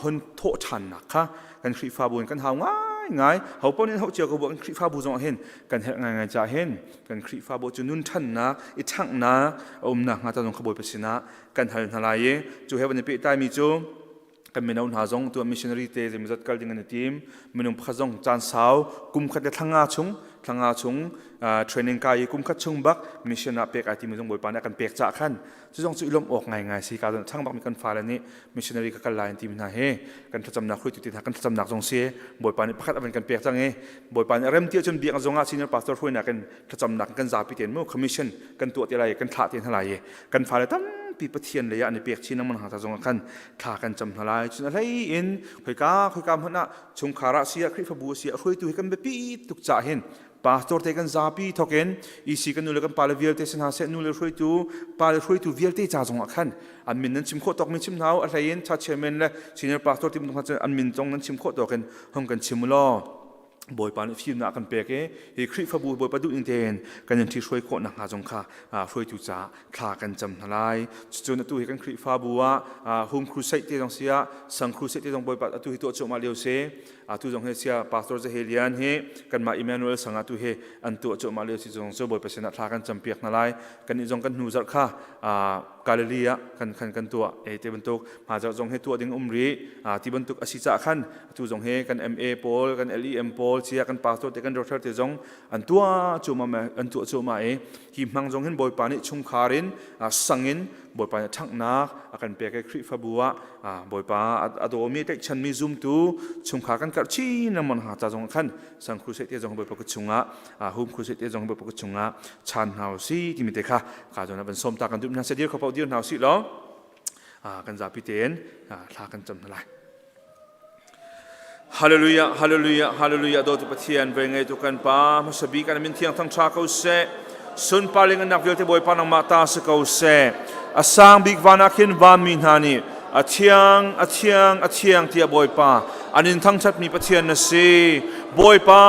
hon thawh ṭhannak kha kan Khrihfabu in kan hau ngai ngai ho paoh nih hau cio ko bu kan Khrihfabu zong ah hin kan herh ngai ngai ca hin kan Khrihfabu cu nun ṭhannak i ṭhanghnak a umnak hnga ta zong kha Bawipa sinah kan hal hna lai i cu he van i pehtlaimi cu kan mino hna zong tu missionary te zeimawzat kal ding an i tim minung pakhat zong caan sau kum khat le thlanga chung thlanga chung training kai i kum khat chung bak mission ah pek ai timi zong bawipa nih a kan pek cah khan cu zong cu i lawmh awk ngai ngai si ka zong thang bak mi kan fale nih missionary ka kal lai an timi hna he kan thlacamnak hruaitu te hna kan thlacamnak zong si bawipa nih pakhat a van kan pek cang i bawipa nih rem ti ahcun biak zong ah senior pastor hruainak in thlacamnak kan zapi tein mu commission kan tuah te lai kan thlah te hna lai i kan fale tampi Pathian lei ah an i pek chin lengmang hna zong ah khan thla kan cam hna lai cun a hlei in khoika khoika hmanh ah chungkhar ah si ah Khrihfabu a si ah hruaitu hi kan biapi tuk cah hin pastor te kan zapi thokin EC kan nu le kan pale vialte si hna seh nu le hruaitu pale hruaitu vialte ca zong ah khan an min nan chim khawh tawk mi chim hna a hlei in cha chairman le senior pastor tim an min zong nan chim khawh tawk in hong kan chim law Bawipa nih fimnak a kan pek i hi Khrihfabu Bawipa duh ning tein kan in ṭhihruai khawh nakhnga zong kha hruaitu caah thla kan cam hna lai. Cucun atu hi kan Khrihfabu ah Home Crusade te zong si ah Sang Crusade te zong Bawipa atu hi tuah cuahmah lio si. Atu zong hi sia Pastor Zahelian hi kanmah Emmanuel sang atu hi an tuah cuahmah lio si zong cu Bawipa sinah thla kan campiak hna lai. Kannih zong kan hnu zarh kha Galilee ah kan khan kan tuah e te bantuk hmaizarh zong hi tuah ding um rih ti bantuk a si caah khan atu zong hi kan MA pawl kan LEM pawl cia kan pastor te kan doctor te zong an tuah cuahmah an tuah cuahmah i hi hmang zong hin Bawipa nih chungkhar in sang in Bawipa nih ṭhanghnak a kan pek i Khrihfabu ah Bawipa a dawmi tlaihchanmi zumtu chungkhar kan karh chin lengmang hna ca zong khan sang crusade te zong Bawipa kut chungah home crusade te zong Bawipa kut chungah chan hna usih timi te kha ka zawn ah van sawm ta kan duh hna se dir kho paoh dir hna usih law kan zapi tein thla kan cam hna lai. Hallelujah, hallelujah, hallelujah. Dawtu Pathian, ve ngei tu kan Pa, hmasa bik kan min thiang thang tha ko seh. Sunparling anak vialte Bawipa nangmah ta si ko seh. A sang bik van ah khin vanmi hna nih a thiang, a thiang, a thiang tiah Bawipa an in thangṭhatmi Pathian na si. Bawipa,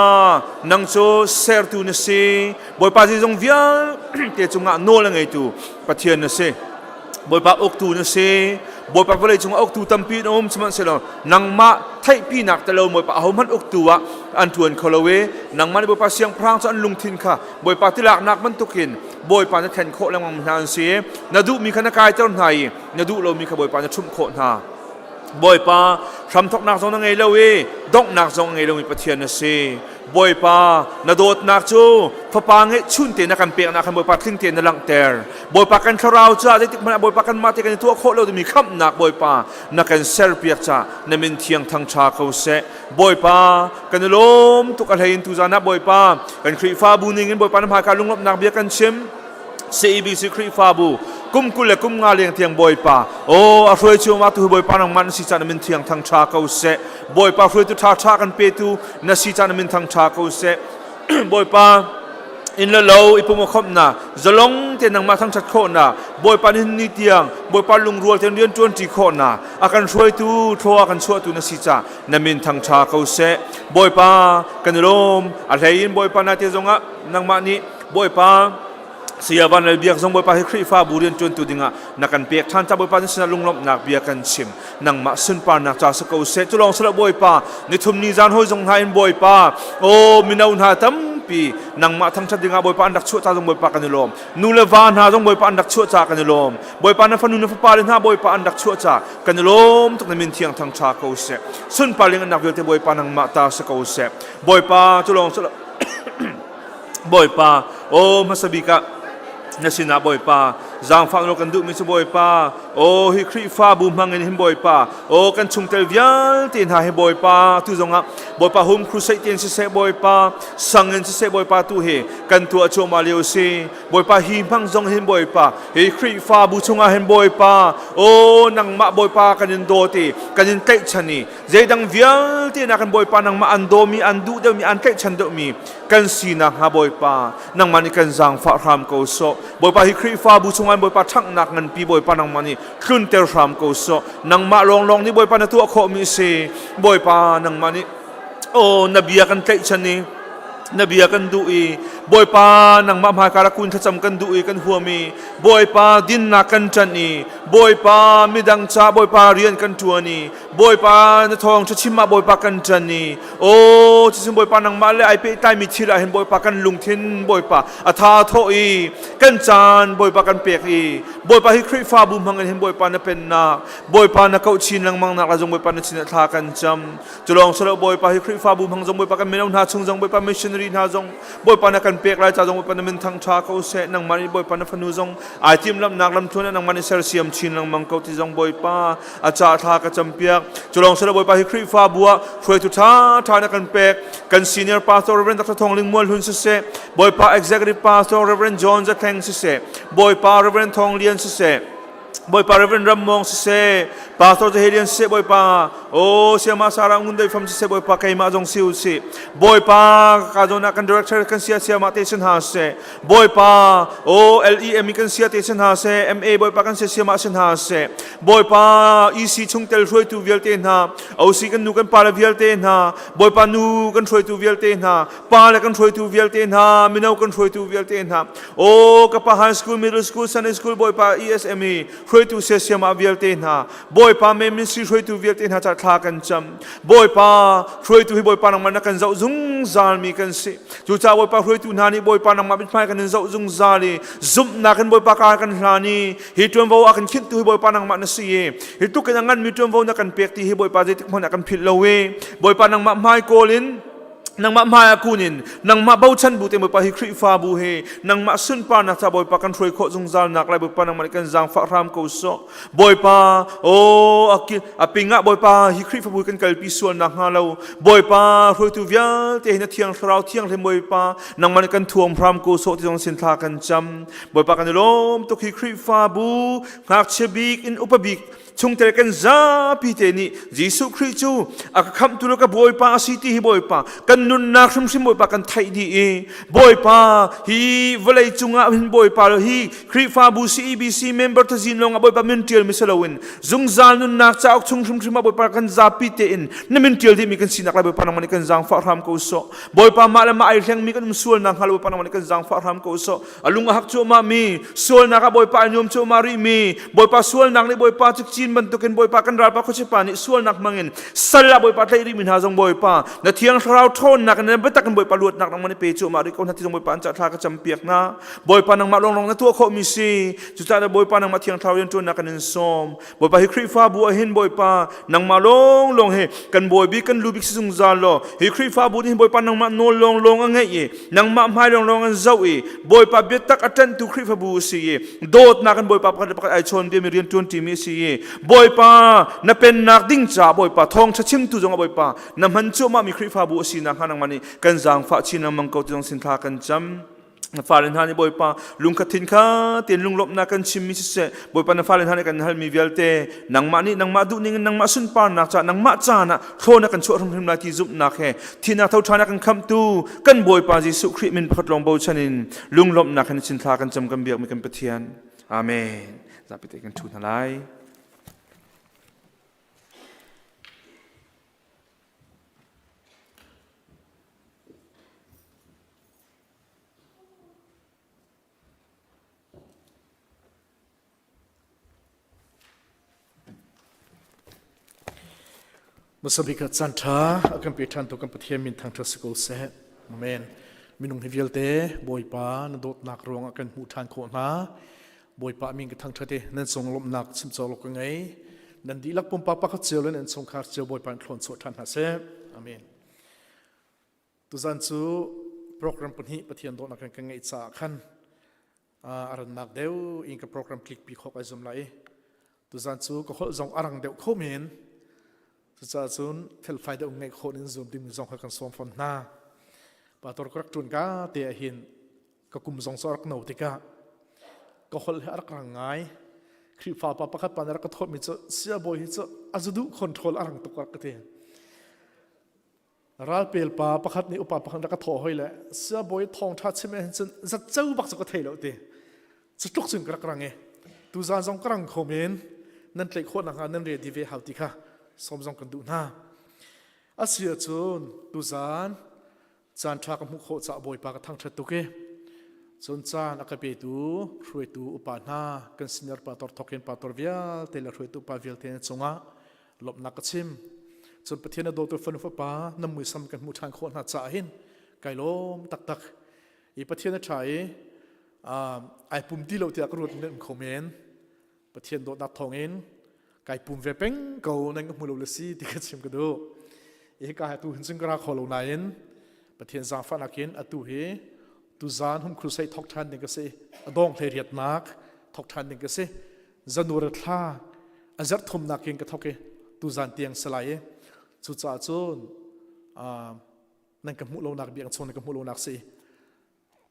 nang cu sertu na si. Bawipa zeizong vialte cungah nawl a ngeitu Pathian na si. Bawipa uktu na si. Bawipa vawlei cungah uktu tampi an um sihmanhsehlaw nangmah theihpinak te lo Bawipa ahohmanh uktu ah an ṭuan kho lo i nangmah nih Bawipa siangpahrang cu an lungthin kha Bawipa tilaknak bantukin Bawipa na thlen khawh lengmang hna an si. Na duhmi kha na kaiter hna i na duh lomi kha Bawipa na ṭhumh khawh hna. Bawipa hramthawknak zong na ngei lo i donghnak zong a ngei lomi Pathian na si. Bawipa na dawtnak cu fapa ngeihchun te na kan peknak khan Bawipa tling tein na langhter. Bawipa kan thlarau caah zeitik hmanh ah Bawipa kanmah te kan i tuah khawh lo dingmi khamhnak Bawipa na kan serpiak caah na min thiang thangṭha ko seh. Bawipa kan i lawm tuk a hlei in tuzan ah Bawipa kan Khrihfabu ning in Bawipa na hmaika lunglawmhnak bia kan chim. CEBC Khrihfabu kum 20 le kum nga leng tiang Bawipa aw a hruai chung ah tu Bawipa nangmah na si caan min thiang thang tha ko seh Bawipa hruaitu tha tha kan petu na si caan min thang tha ko seh Bawipa. Inn le lo i pum a khawmhnak, zalong te nangmah thangṭhat khawhnak, Bawipa nihin ni tiang Bawipa lungrual tein rian ṭuanṭi khawhnak, a kan hruaitu, thlua a kan chuahtu na si ca na min thangṭha ko seh. Bawipa, kan i lawm. A hlei in Bawipa na te zongah nangmah nih Bawipa Saya Van Lal Biak zong Bawipa hi Khrihfabu rianṭuantu dingah na kan pek ṭhan ca Bawipa na sinah lunglawmhnak bia kan chim. Nangmah sunparnak ca si ko seh. Cu lawng si lo Bawipa, nithum ni zan hawi zong hna in Bawipa, aw mino hna tampi nangmah thangṭhat dingah Bawipa an rak chuah ca zong Bawipa kan i lawm. Nu le va hna zong Bawipa an rak chuah ca kan i lawm. Bawipa na fanu na fapa le hna Bawipa an rak chuah ca kan i lawm tuk na min thiang thangṭha ko seh. Sunpar ling an vialte Bawipa nangmah ta si ko seh. Bawipa cu lawng si lo Bawipa, aw hmasa bik ah na sinah Bawipa, zaangfah nawl kan duhmi cu Bawipa, aw hi Khrihfabu hmangin hin Bawipa, aw kan chungtel vialte hna hi Bawipa, tu zongah Bawipa Home Crusade tein siseh Bawipa, sang in siseh Bawipa tu hi kan tuah cuahmah lio si. Bawipa hi hmang zong hin Bawipa, hi Khrihfabu chungah hin Bawipa, aw nangmah Bawipa kan in dawt i kan in tlaihchan i zeidang vialte na kan Bawipa nangmah an dawmi an duh deuhmi an tlaihchan deuhmi kan sinak hnga Bawipa nangmah nih kan zaangfah hram ko sawh. Bawipa hi Khrihfabu chungah Bawipa ṭhanghnak nganpi Bawipa nangmah nih tlunter hram ko sawh. Nangmah lawnglawng nih Bawipa na tuah khawhmi a si. Bawipa nangmah nih aw na bia kan tlaihchan i na bia kan duh i Bawipa nangmah hmaika rak kun thlacam kan duh i kan huam i Bawipa dinnak kan ṭanh i Bawipa midang ca Bawipa rian kan ṭuan i Bawipa na thawng ṭha chim ah Bawipa kan ṭan i aw cucun Bawipa nangmah le ai pehtlaimi thil ah hin Bawipa kan lungthin Bawipa a tha thawh i kan caan Bawipa kan pek i Bawipa hi Khrihfabu hmang in hin Bawipa na pennak Bawipa na kauh chin lengmang nak la zong Bawipa na chin ah thla kan cam culawng silo Bawipa hi Khrihfabu hmang zong Bawipa kan mino hna chung zong Bawipa missionary hna zong Bawipa na kan pek lai ca zong Bawipa na min thang ṭha ko seh nangmah nih Bawipa na fanu zong ai timhlamhnak lamthluan ah nangmah nih sersiam chin lengmang ko ti zong Bawipa a ca thla ka campiak culawng silo Bawipa hi Khrihfabu ah hruaitu ṭha ṭha na kan pek kan senior pastor Reverend Dr. Thong Ling Mual Hlun siseh Bawipa executive pastor Reverend John Zatheng siseh Bawipa Reverend Thong Lian siseh Bawipa Reverend Ram Mong siseh Pastor Zahelian siseh Bawipa o Siama Sara Ngun Doi Fam siseh Bawipa keimah zong si u si Bawipa ka zawn ah kan director kan sia siama te sin ha siseh Bawipa o LEM kan sia te sin ha seh MA Bawipa kan sia siama sin ha seh Bawipa EC chungtel hruaitu vialte hna OC kan nu kan pa le vialte hna Bawipa nu kan hruaitu vialte hna pa le kan hruaitu vialte hna mino kan hruaitu vialte hna o ka pa high school middle school Sunday school Bawipa ESME hruaitu siasiama vialte hna Bawipa me ministry hruaitu vialte hna ca thla kan cam Bawipa hruaitu hi Bawipa nangmah na kan zoh zungzal mi kan si cucaah Bawipa hruaitu hna nih Bawipa nangmah mithmai kan in zoh zungzal i zumhnak in Bawipa ka kan hlan i hi ṭuanvo a kan khinhtu hi Bawipa nangmah na si i hi tluk in a nganmi ṭuanvo na kan pek ti hi Bawipa zeitik hmanh ah kan philh lo i Bawipa nangmah hmai kawl in nangmah hmai ah kun in nangmah bochan bu te Bawipa hi Khrihfabu hi nangmah sunparnak ca Bawipa kan hruai khawh zungzal nak lai Bawipa nangmah nih kan zaangfah hram ko sawh Bawipa aw a ping ah Bawipa hi Khrihfabu kan kalpi sual nak hnga lo Bawipa hruaitu vialte hi na thiang thlarau thianghlim Bawipa nangmah nih kan thuam hram ko sawh ti zong sin thla kan cam Bawipa kan i lawm tuk hi Khrihfabu ngakchia bik in upa bik chungtel kan zapi te nih Jesuh Khrih cu a ka khamhtu le ka Bawipa a si ti hi Bawipa kan nunnak hrimhrim Bawipa kan theih dih i Bawipa hi vawlei cungah hin Bawipa hi Khrihfabu CEBC member tazin lawng ah Bawipa min ṭial mi si loin zungzal nunnak cauk chung hrimhrim ah Bawipa kan zapi tein na min ṭial dihmi kan sinak lai Bawipa nangmah nih kan zaangfah hram ko sawh Bawipa mah le mah ai hlengmi kan um sualnak hnga lo Bawipa nangmah nih kan zaangfah hram ko sawh A lung a hak cuahmah mi, sualnak ah Bawipa a nuam cuahmah rih mi, Bawipa sualnak nih Bawipa cikcin bantukin Bawipa kan ralpa khuachipa nih sualnak hmangin sal ah Bawipa tlaih rih mi hna zong Bawipa na thiang thlarau ṭhawnnak in na biatak in Bawipa luatnak nangmah nih pe cuahmah rih ko hna ti zong Bawipa an cah thla ka campiak hna. Bawipa nangmah lawnglawng na tuah khawhmi si. Cucaah Bawipa nangmah thiang thlarau rianṭuannak kan in sawm. Bawipa hi Khrihfabu ah hin Bawipa nangmah lawnglawng hi kan bawi bik kan lu bik si zungzal law hi Khrihfabu nih hin Bawipa nangmah nawl lawnglawng a ngeih i nangmah hmai lawnglawng an zoh i Bawipa biatak a ṭanhtu Khrihfabu a si i dawtnak in Bawipa pakhat le pakhat ai chawn biami rian ṭuan ṭimi a si i Bawipa na pennak ding caah Bawipa thawngṭha chimtu zongah Bawipa na hman cuahmahmi Khrihfabu a si nakhnga nangmah nih kan zaangfah chin lengmang ko ti zong sin thla kan cam. Na fale hna nih Bawipa lungkhat thin kha tein lunglawmhnak kan chimmi siseh Bawipa na fale hna nih kan halmi vialte nangmah nih nangmah duhning in nangmah sunparnak caah nangmah caan ah thlaw na kan chuah hrimhrim lai ti zumhnak he thihnak tho ṭhan a kan khamhtu kan Bawipa Jesuh Khrih min pakhat lawng bochan in lunglawmhnak hin chin thla kan cam kan biakmi kan Pathian. Amen. Zapi te kan ṭhu hna lai. Hmasabik ah caan ṭha a kan pe ṭhan tu kan Pathian min thangṭhat si ko seh. Amen. Minung hi vialte Bawipa na dawtnak ruangah kan hmuh ṭhan khawh hna. Bawipa min ka thangṭhat i nan cung lawmhnak chim cawk ka ngei. Nan dihlak pumpak pakhat cio le nan chungkhar cio Bawipa in thlawn chuah ṭhan hna seh. Amen. Tuzan cu program pahnih Pathian dawtnak kan kan ngeih caah khan a rannak deuh in ka program click pi khawk ai zum lai i tuzan cu ka holh zong a rang deuh kho men cucaah cun felfai deuh ngeih khawh in zoom ding zong kha kan sawm fawn hna pastor ka rak ṭun ka te ah hin ka kum zong cu a rak no tikah ka holh hi a rak rang ngai Khrihfa pa pakhat pa nih a rak ka thawtmi cu siabawi hi cu a zuduh control a rang tuk rak ka ti Ralpel pa pakhat nih upa pakhat rak ka thawh hoi le siabawi thawngṭha chim eh cun zatco bak cu ka thei lo ti. Cu tluk cun ka rak rang i tuzaan zong ka rang kho men nan tlaih khawh nakhnga nan ready ve hau ti kha sawm zong kan duh hna. A si ahcun tuzaan caan ṭha ka hmuh khawh caah Bawipa ka thangṭhat tuk i cun caan a ka petu hruaitu upa hna kan senior pastor thawkin pastor vialte le hruaitu upa vialte cungah lawmhnak ka chim cun Pathian a dawtu fanu fapa na muisam kan hmuh ṭhan khawh hna caah hin kai lawm taktak i Pathian a ṭha i ai pum ti lo tiah ka ruat nan kho men Pathian dawtnak thawngin kai pum ve peng ko nan ka hmu lo le si ti ka chim ka duh i ka tu hin cun ka ra kho lo nain Pathian zaangfahnak in atu hi tuzaan hum crusade thok ṭhan ding ka si a dawng hlei riatnak thok ṭhan ding ka si January thla a zarh thumnak in ka thok i tuzaan tiang salai i cucaah cun nan ka hmuh lonak biak chung nan ka hmuh lonak si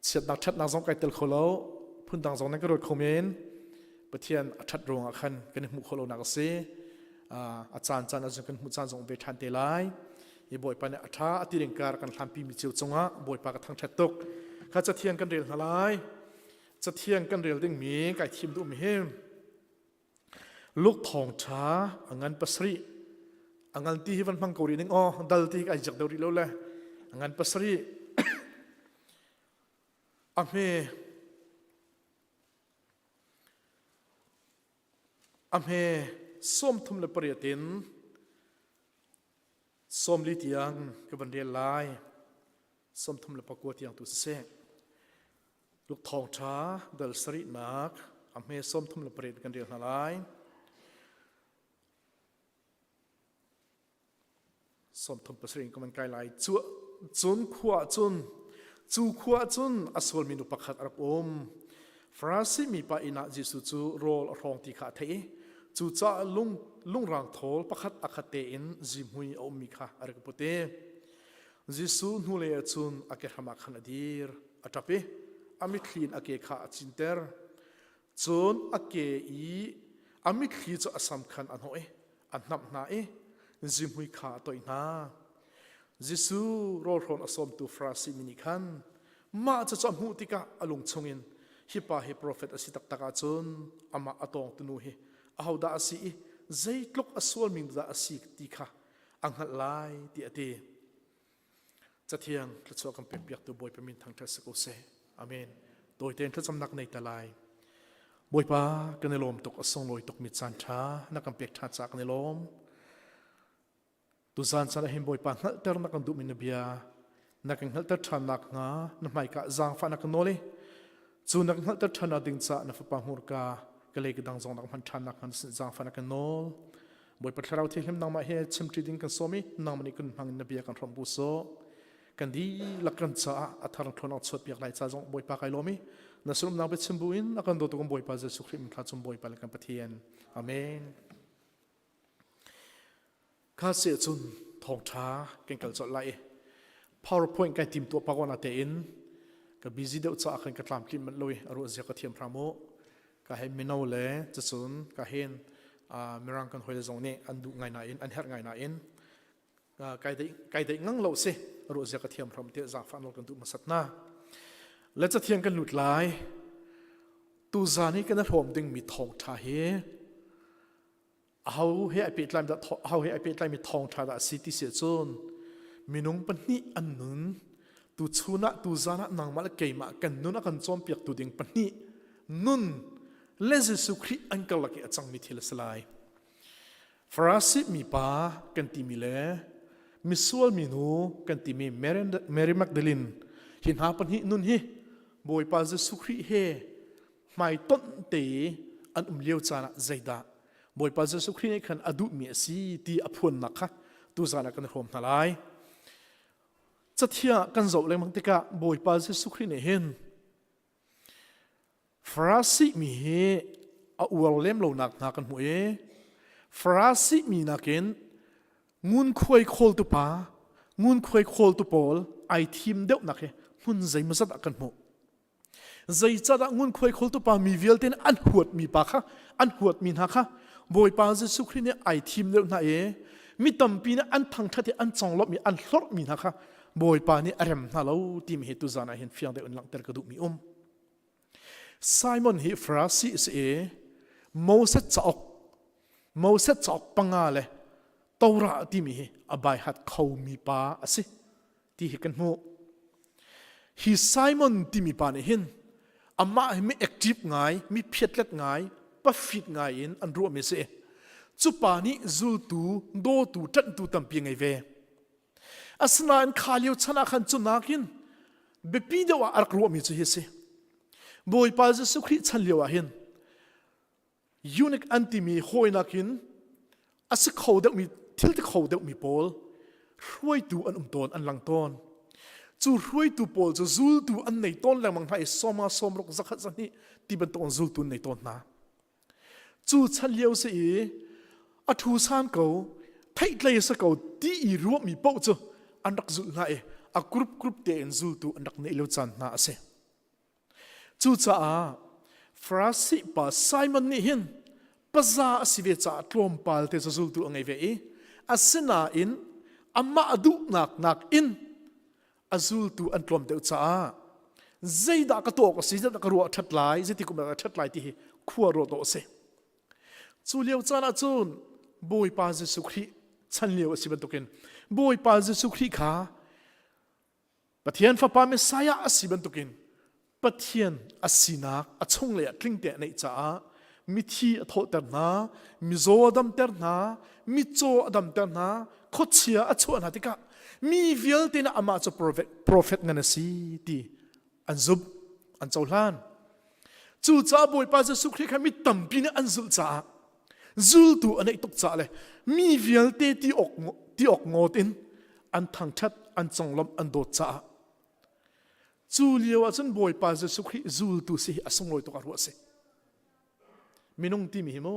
chiatnak ṭhatnak zong kai tel kho lo phundang zong nan ka ruat kho men Pathian a ṭhat ruangah khan kan i hmuh khawh lonak a si a caan caan ahcun kan hmuh caan zong ve ṭhan te lai i Bawipa nih a ṭha a ti ding kar kan hlanpi mi cio cungah Bawipa ka thangṭhat tuk kha cathiang kan rel hna lai Cathiang kan rel dingmi kai thim duhmi hi Luke thawngṭha a ngan pasarih a ngan ti hi van hmang ko rih ning aw dal ti hi ai jak deuh rih lo le a ngan pasarih a hme a hme 38 in 40 tiang ka van rel lai 39 tiang tu siseh Luke thawngṭha dal sarihnak a hme 38 kan rel hna lai. 37 in kan kai lai. Cu cun khua cun cu khua cun a sualmi nu pakhat a rak um. Farasi mi pa inn ah Jesuh cu rawl a hrawng ti kha a theih i cucaah lung lungrang thawl pakhat a khat tein zihmui a ummi kha a rak put i Jesuh hnulei ah cun a kehram ah khan a dir. A ṭap i a mitthli in a ke kha a cinter. Cun a ke i a mitthli cu a sam khan a hnawh i a hnamh hna i zihmui kha a toih hna. Jesuh rawlhrawn a sawmtu Farasi mi nih khan mah cucu a hmuh tikah a lung chungin hi pa hi profet a si taktak ahcun amah a tawngtu nu hi ahodah a si i zeitluk a sualmi dah a si ti kha a hngalh lai tiah a ti. Cathiang thluachuah kan pekpiaktu Bawipa min thangṭhat si ko seh. Amen. Tawi tein thlacamnak nei ta lai. Bawipa kan i lawm tuk a sunglawi tukmi caan ṭha na kan pek ṭha caah kan i lawm. Tuzaan caan ah hin Bawipa hngalhter na kan duhmi na bia na kan hngalhter ṭhan nakhnga na hmaika zaangfah na kan nawl i cu na kan hngalhter ṭhan ding caah na fapa hmurka ka lei ka dang zong na hman ṭhan nakhnga na sin zaangfah na kan nawl. Bawipa Thlarau Thianghlim nangmah he chimṭi ding kan sawm i nangmah nih kan hmang in na bia kan hrawmh bu sawh. Kan dihlak kan caah a thar thlon ang chuat piak lai ca zong Bawipa kai lawm i na sunumnak biachim bu in a kan dawtu kan Bawipa Jesuh Khrih min thla cung Bawipa le kan Pathian. Amen. Kha se cun thawngṭha kan kal colh lai i PowerPoint kai tim tuah pakwana tein. Ka busy deuh caah khan ka tlamtlim manh lo i a ruah zia ka thiam hram u. Ka hei mino le cacun ka hin mirang kan hawile zong nih an duh ngai nain an herh ngai nain kai deih kai deih ngang lo si ruah zia ka thiam hram tiah zaangfah nawl kan duh hmasat na. Le cathiang kan lut lai. Tuzan hi kan i hrawm dingmi thawngṭha hi aho he ai pehtlai dah aho he ai pehtlaimi thawngṭha dah a si ti si ahcun minung pahnih an nun tu chun ah tu zan ah nangmah le keimah kan nun a kan cawnpiaktu ding pahnih nun le Jesuh Khrih an karlak i a cangmi thil a si lai. Farasi mipa kan timi le misual minu kan timi Mary Magdalene hi hna pahnih nun hi Bawipa Jesuh Khrih he hmaitonh te an um lio caan ah zeidah Bawipa Jesuh Khrih nih khan a duhmi a si ti a phuannak kha tuzaan ah kan i hrawm hna lai. Cathiang kan zoh lengmang tikah Bawipa Jesuh Khrih nih hin Farasi mi hi a uar lem lonak hna kan hmuh i Farasi mi nakin ngunkhuai khawltu pa ngunkhuai khawltu pawl ai thim deuhnak hi hmun zeimawzat ah kan hmuh. Zeicahdah ngunkhuai khawltu pa mi vialte nih an huatmi pa kha an huatmi hna kha Bawipa Jesuh Khrih nih ai thim deuh hna i mi tampi nih an thangṭhat i an conglawmh i an hlorhmi hna kha Bawipa nih a rem hna lo timi hi tuzan ah hin fiang deuh in langhter ka duhmi um. Simon hi Farasi a si i Moses cauk Moses cauk panga le Torah timi hi a baihat khomi pa a si. ti hi kan hmuh. Hi Simon timi pa nih hin amah hi mi active ngai, mi phiatlet ngai, pafit ngai in an ruahmi a si. Cu pa nih zultu, dawtu, ṭanhtu tampi a ngei ve. Asinain kha lio chan ah khan cu nakin biapi deuh ah a rak ruahmi cu hi a si. Bawipa Jesuh Khrih chan lio ah hin Eunuch an timi hawinak in a si kho deuhmi thil ti kho deuhmi pawl hruaitu an um tawn an lang tawn cu hruaitu pawl cu zultu an nei tawn lengmang hna i sawma sawmruk zakhat zahnih ti bantuk in zultu an nei tawn hna cu chan lio si i a thu san ko theihtlei sa ko ti i ruahmi paoh cu an rak zulh hna i a group group tein zultu an rak neih lo caan hna a si Cucaah Farasi pa Simon nih hin paza a si ve caah tlawmpal te cu zultu a ngei ve i asinain amah duhnak nakin a zultu an tlawm deuh caah zeidah ka tuah awk a si zeidah ka ruah a ṭhat lai zeiti kum dah a ṭhat lai ti hi khua ruah dawh a si. Cu lio caan ah cun Bawipa Jesuh Khrih chan lio a si bantukin Bawipa Jesuh Khrih kha Pathian Fapa Messiah a si bantukin Pathian a sinak a chunglei ah tlingte a neih caah mithi a thawhter hna, mizaw a damter hna, mitcaw a damter hna, khuachia a chuah hna tikah mi vialte nih amah cu profet, profet ngan a si ti an zumh, an cohlan. Cucaah Bawipa Jesuh Khrih kha mi tampi nih an zulh caah zultu a neih tuk caah le mi vialte ti awk ti awk ngawt in an thangṭhat an conglawmh an dawt caah cu lio ah cun Bawipa Jesuh Khrih zultu si hi a sunglawi tuk ah ruah a si minung timi hi mu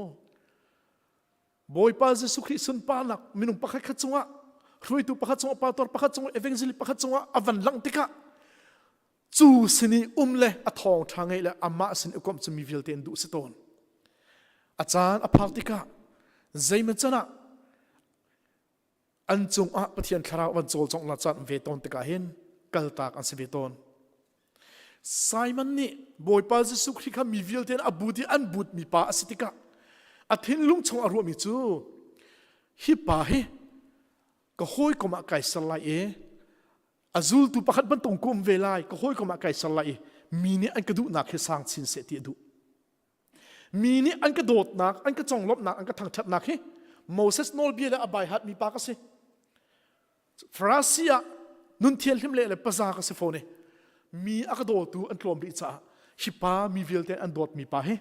Bawipa Jesuh Khrih sunparnak minung pakhat khat cungah hruaitu pakhat cungah pastor pakhat cungah evangelist pakhat cungah a van langh tikah Cu sin i um le a thawngṭha ngeih le amah sin i komh cu mi vialte an duh si tawn. A caan a phak tikah zeimaw can ah an cungah Pathian thlarau van cawlcawngh la caan ve tawn tikah hin kaltak an si ve tawn. Simon nih Bawipa Jesuh Khrih kha mi vialte a but i an butmi pa a si tikah a thinlung chung a ruahmi cu hi pa hi ka hawikom ah kai ser lai i A zultu pakhat bantuk ka um ve lai, ka hawikom ah kai ser lai i mi nih an ka duhnak hi sang chin seh ti a duh. Mi nih an ka dawtnak, an ka conglawmhnak, an ka thangṭhatnak hi Moses nawlbia le a baihat mi pa ka si. Farasi ah nun thianhlim le le paza ka si fawn i mi a ka dawtu an tlawm rih caah hi pa mi vialte an dawtmi pa hi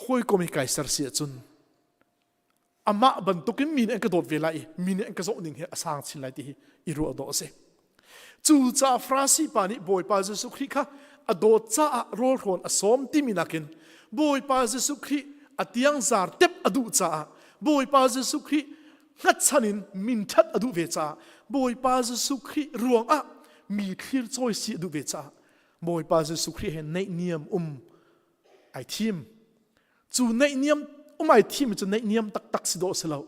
hawikom hi kai ser si ahcun amah bantukin mi nih an ka dawt ve lai i mi nih an ka zoh ning hi a sang chin lai ti hi i ruah dawh a si. Cucaah Farasi pa nih Bawipa Jesuh Khrih kha a dawt caah rawlhrawn a sawm timi nakin Bawipa Jesuh Khrih a tiangzar tep a duh caah Bawipa Jesuh Khrih hngatchan in min ṭhat a duh ve caah Bawipa Jesuh Khrih ruangah. mi thlir cawi si a duh ve caah Bawipa Jesuh Khrih he naihniam um ai thim. Cu naihniam um ai thim cu naihniam taktak si dawh si lo.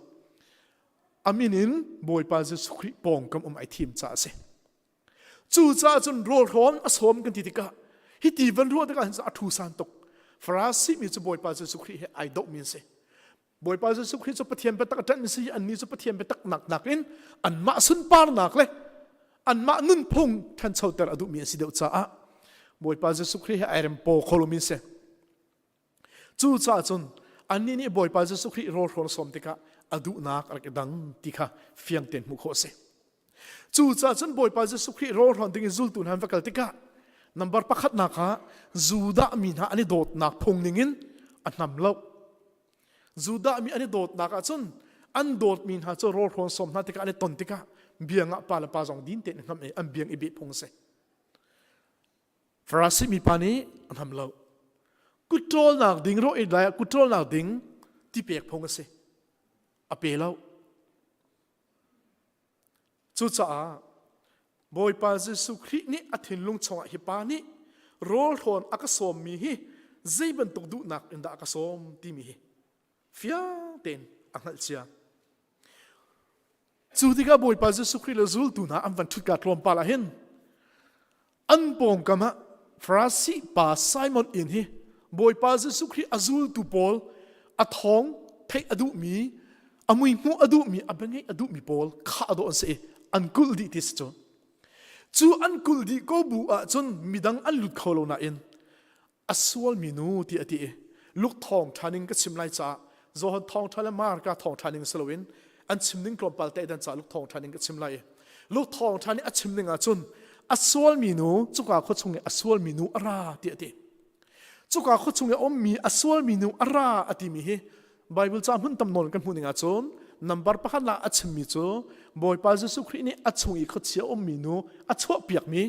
Amin in Bawipa Jesuh Khrih pawngkam um ai thim caah a si. Cucaah cun rawlhrawn a sawm kan ti tikah hiti van ruah tikah hin a thu san tuk. Farasi mi cu Bawipa Jesuh Khrih he ai dohmi an si. Bawipa Jesuh Khrih cu Pathian biatak a ṭanhmi si annih cu Pathian biatak nak nakin anmah sunparnak le anmah nunphung ṭhanchoter a duhmi an si deuh caah Bawipa Jesuh Khrih he ai rem paw kho lomi an si. Cucaah cun annih nih Bawipa Jesuh Khrih rawlhrawn sawm tikah a duhnak a rak i dang ti kha fiang tein hmuh khawh a si. Cucaah cun Bawipa Jesuh Khrih rawlhrawn ding in zultu hna an va kal tikah number pakhatnak ah Judah mi hna an i dawtnak phung ningin a hnam lo. Judah mi an i dawtnak ah cun an dawtmi hna cu rawlhrawn sawm hna tikah an i ton tikah biang ah pa le pa zong din tein hnam i an biang i beh phung a si. Farasi mi pa nih a hnam lo. Kutṭawlnak ding rawh i lai ah kutṭawlnak ding ti pek phung a si. A pe lo. Cucaah Bawipa Jesuh Khrih nih a thinlung chungah hi pa nih rawlhrawn a ka sawmmi hi zei bantuk duhnak in dah a ka sawm timi hi fiang tein a hngalh cia. Cu tikah Bawipa Jesuh Khrih le zultu hna an van ṭhutka tlawmpal ah hin An pawngkam ah Farasi pa Simon inn hi Bawipa Jesuh Khrih a zultu pawl a thawng theih a duhmi, a mui hmuh a duhmi, a bia ngeih a duhmi pawl khah dawh an si i an kulh dih ti si cu. Cu an kulh dih ko bu ahcun midang an lut kho lo nain a sualmi nu ti a ti i Luke thawngṭha ning ka chim lai caah Johan thawngṭha le Marka thawngṭha ning si loin an chim ning tlawmpal te dan caah Luke thawngṭha ning ka chim lai i Luke thawngṭha nih a chim ning ahcun a sualmi nu cuka khua chung i a sualmi nu a ra ti a ti cuka khua chung i a ummi a sualmi nu a ra a timi hi Bible ca hmun tam nawn kan hmuh ning ahcun number pakhat lah a chimmi cu Bawipa Jesuh Khrih nih a chung i khuachia ummi nu a chuahpiakmi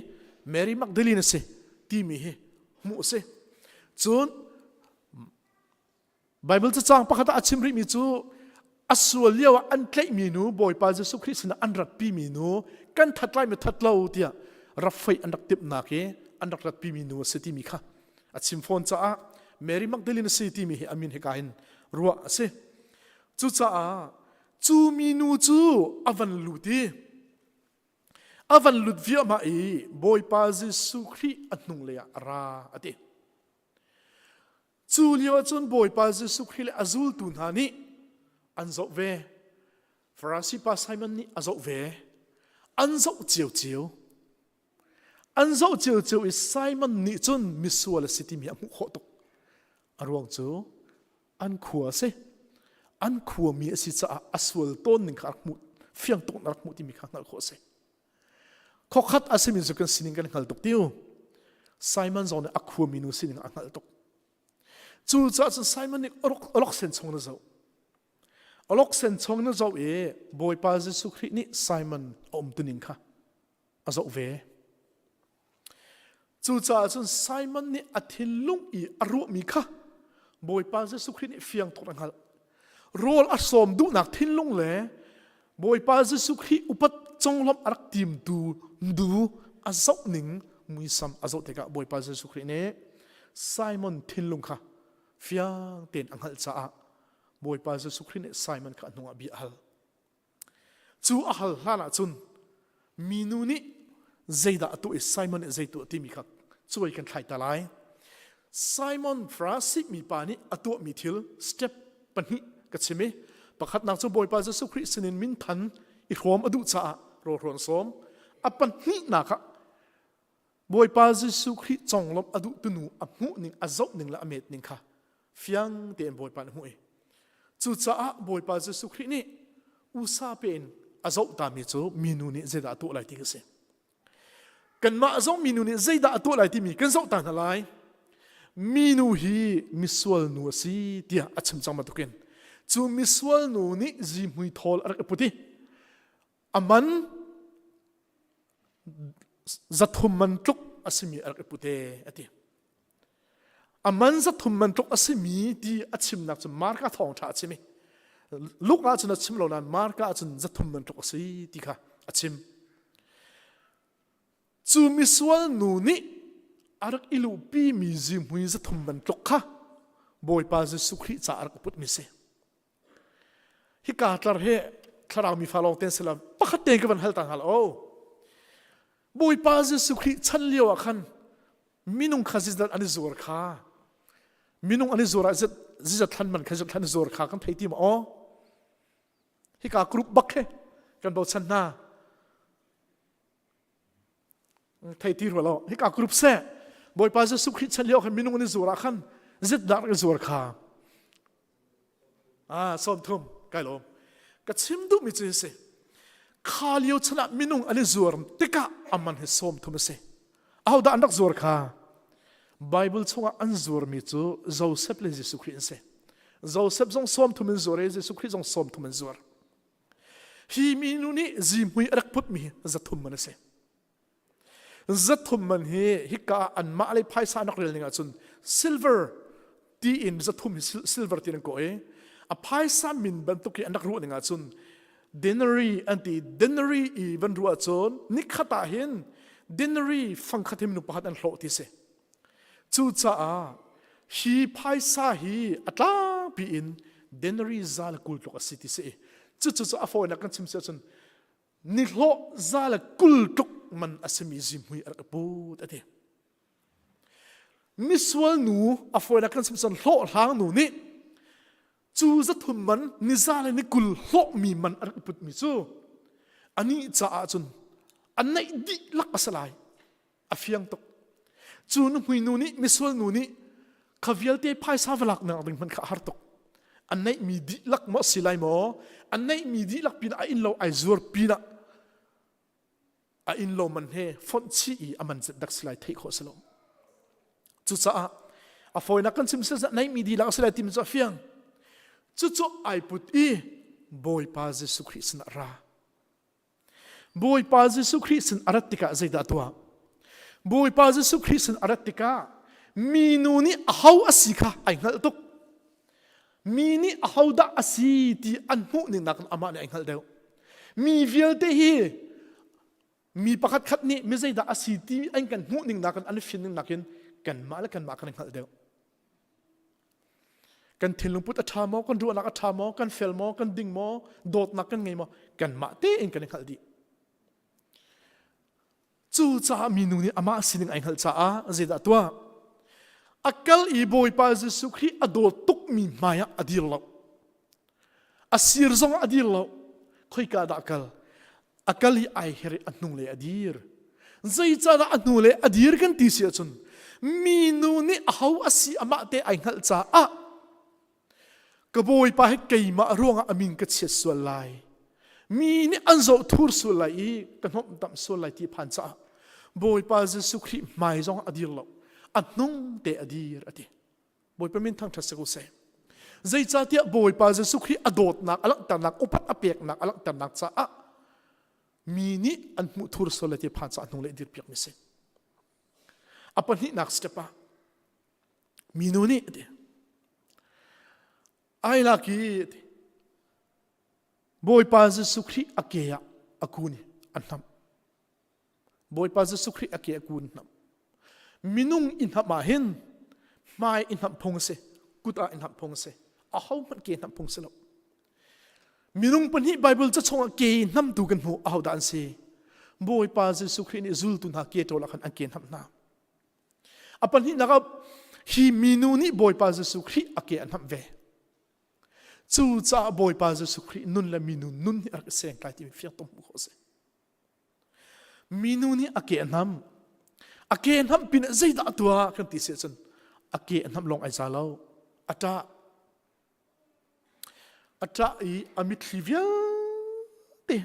Mary Magdalene a si timi hi hmuh a si. Cun Bible cacang pakhat ah a chim rihmi cu a sual lio ah an tlaihmi nu Bawipa Jesuh Khrih sinah an ratpimi nu kan that lai mi that lo tiah rafei an rak timhnak i an rak ratpimi nu a si timi kha a chim fawn caah Mary Magdalene a si timi hi a min hika hin ruah a si. Cucaah cu minu cu a van lut i A van lut viahmah i Bawipa Jesuh Khrih a hnunglei ah a ra a ti. Cu lio ahcun Bawipa Jesuh Khrih le a zultu hna nih an zoh ve. Farasi pa Simon nih a zoh ve. An zoh ciocio. An zoh ciocio i Simon nih cun misual a si timi a hmuh khawh tuk. A ruang cu an khua a si an khuami a si caah a sual tawn ning kha rak hmuh fiang tuk in rak hmuh timi kha hngalh khawh a si khokhat a simi cu kan sining kan hngal tuk tiu Simon zong nih a khuami nu sining a hngalh tuk cu caah cun Simon nih olok sen chung na zoh olok sen chung na zoh i Bawipa Jesuh Khrih nih Simon a um tuning kha a zoh ve Cucaah cun Simon nih a thinlung i a ruahmi kha Bawipa Jesuh Khrih nih fiang tuk a hngalh. Rawl a sawm duhnak thinlung le Bawipa Jesuh Khrih upat conglawmh a rak timtu du a zoh ning muisam a zoh tikah Bawipa Jesuh Khrih nih Simon thinlung kha fiang tein a hngalh caah Bawipa Jesuh Khrih nih Simon kha a hnungah bia a hal. Cu a hal hlan ahcun minu nih zeidah a tuah i Simon nih zei tuah timi kha cuai kan thlai ta lai. Simon Farasi mipa nih a tuahmi thil step pahnih ka chim i pakhatnak cu Bawipa Jesuh Khrih sinin minthan i hrawm a duh caah rawlhrawn sawm. A pahnihnak ah Bawipa Jesuh Khrih conglawmh a duh tunu a hmuh ning a zoh ning le a met ning kha fiang tein Bawipa nih a hmuh i cucaah Bawipa Jesuh Khrih nih usa pe in a zoh tami cu minu nih zeidah a tuah lai ti a si. Kanmah zong minu nih zeidah a tuah lai timi kan zoh ta hna lai. Minu hi misual nu a si tiah a chim cang bantukin cu misual nu nih zihmui thawl a rak i put i a man 300 man tluk a simi a rak i put e a ti. A man 300 man tluk a simi ti a chimnak cu Marka thawngṭha a chim i Luke ah cun a chim lo nain Marka ah cun 300 man tluk a si ti kha a chim. Cu misual nu nih a rak i luhpi mi zihmui 300 bantuk kha Bawipa Jesuh Khrih ca a rak put mi si. Hika tlar hi thlarau mi fa lawng ten sila pakhat te ka van hal ta hnga lo. Bawipa Jesuh Khrih chan lio ah khan minung kha zizat an i zuar kha minung an i zuar ah zizat thlan man kha zizat thlan zuar kha kan thei ti ma aw hika group bak he kan bochan hna thei ti rua lo hika group se Bawipa Jesuh Khrih chan lio khan minung an i zuar ah khan zit dak i zuar kha Ah, 30 kai lawm. Ka chim duhmi cu hi si. Kha lio chan ah minung an i zuar tikah a man hi 30 a si. Ahodah an rak zuar kha? Bible chungah an zuarmi cu Joseph le Jesuh Khrih an si. Joseph zong 30 in zuar i Jesuh Khrih zong 30 in zuar. Hi minu nih zihmui a rak putmi 300 man a si. 300 man hi hika ah anmah lei phaisa an rak rel ning ahcun silver ti in 300 hi silver ti an kawh i a phaisa min bantuk hi an rak ruah ning ahcun denarii an ti denarii i van ruah ahcun nikhat ah hin denarii fangkhat hi minung pakhat an hlawh ti si cucaah hi phaisa hi a tlangpi in denarii 120 tluk a si ti si cucu cu a fawinak kan chim si ahcun nihlawh 120 tluk man a simi zihmui a rak put a ti. Misual nu a fawinak kan sim cun hlawhhlang nu nih cu 300 man ni 120 hlawhmi man a rak putmi cu anih caah cun a neih dihlak a si lai a fiang tuk cu nuhmui nu nih misual nu nih kha vialte phaisa va lak nak ding hmanh kha a har tuk a neihmi dihlak maw si lai maw a neihmi dihlak pin a inn lo ai zuar pinah a inn lo man he fonh chih i a man zet dak si lai theih khawh si lo cucaah a fawinak kan chim seh neihmi dihlak a si lai timi cu a fiang cucu ai put i Bawipa Jesuh Khrih sinah ra Bawipa Jesuh Khrih sin a rat tikah zeidah a tuah? Bawipa Jesuh Khrih sin a rat tikah minu nih aho a si kha ai hngalh tuk. Mi nih ahodah a si ti an hmuh ning nakin amah nih ai hngalh deuh. Mi vialte hi mi pakhat khat nih mi zeidah a si ti an kan hmuh ning nakin an fin ning nakin kanmah le kanmah kan i hngalh deuh. Kan thinlung put a ṭha maw, kan ruahnak a ṭha maw, kan fel maw, kan ding maw, dawtnak kan ngei maw, kanmah tein kan i hngalh dih. Cucaah minu nih amah sining ai hngalh caah zeidah tuah? A kal i Bawipa Jesuh Khrih a dawt tukmi hmai ah a dir lo. A sir zong ah a dir lo. Khoika dah kal? A kal i ai her i a hnunglei a dir. Zeicahdah a hnulei a dir kan ti si ahcun minu nih aho a si amah te ai hngalh caah ka bawipa hi keimah ruangah a min ka chiat sual lai. Mi nih an zoh thur sual lai i ka hnawmhtamh sual lai ti phan caah Bawipa Jesuh Khrih hmai zong a dir lo. A hnung te a dir a ti. Bawipa min thangṭhat si ko seh. Zeicahtiah Bawipa Jesuh Khrih a dawtnak a langhternak upat a peknak a langhternak caah mi nih an hmuh thur sual le ti phan caah hnung le dirpiak mi si. A pahnihnak step ah minu nih a ti ai lak i a ti Bawipa Jesuh Khrih a ke ah a kun i a hnamh. Bawipa Jesuh Khrih a ke a kun hnamh. Minung i hnamh ah hin hmai i hnamh phung a si, kut ah i hnamh phung a si. Aho hmanh ke hnamh phung si lo. Minung pahnih Bible ca chungah ke hnamtu kan hmuh ahodah an si? Bawipa Jesuh Khrih nih zultu hna ke ṭawl ah khan an ke hnamh hna. A pahnihnak ah hi minu nih Bawipa Jesuh Khrih a ke a hnamh ve. Cucaah Bawipa Jesuh Khrih nun le minu nun hi a rak i sengtlai timi fiang tum hmuh khawh a si. Minu nih a ke a hnam. A ke a hnamh pin ah zeidah a tuah kan ti si ahcun a ke a hnamh lawng ai za lo. A ṭah. A ṭah i a mitthli vialte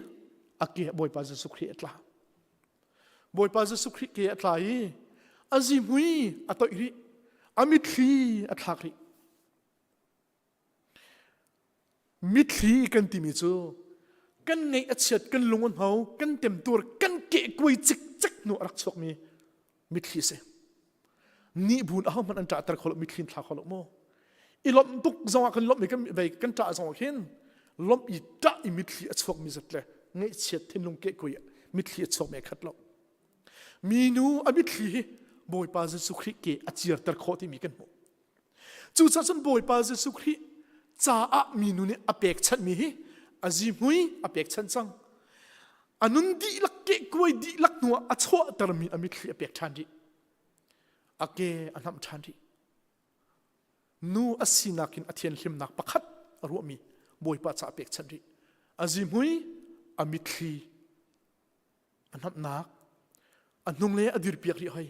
a ke ah Bawipa Jesuh Khrih a tla. Bawipa Jesuh Khrih ke a tla i a zihmui a toih rih. A mitthli a thlak rih. Mitthli kan timi cu kan ngaih a chiat, kan lung a hno, kan temtuar, kan kehkuai cikcek hnu a rak chuakmi mitthli a si. Nih buin ahohmanh an ṭahter kho lo, mitthli an thla kho lo maw? I lawmh tuk zongah kan lawmh i kan vei kan ṭah zongah khin lawmh i ṭah i mitthli a chuakmi zat le ngaihchiat thinlung kehkuai mitthli a chuakmi a khat lo. Minu a mitthli hi Bawipa Jesuh Khrih ke a ciarter khawh timi kan hmuh. Cucaah cun Bawipa Jesuh Khrih caah minu nih a pekchanhmi hi a zihmui a pekchanh cang. A nun dihlak kehkuai dihlak hnuah a chuahtermi a mitthli a pek ṭhan rih. A ke a hnamh ṭhan rih. Nu a sinak in a thianhlimnak pakhat a ruahmi Bawipa caah a pekchanh rih. A zihmui, a mitthli, a hnamhnak, a hnunglei a dirpiak rih hoi.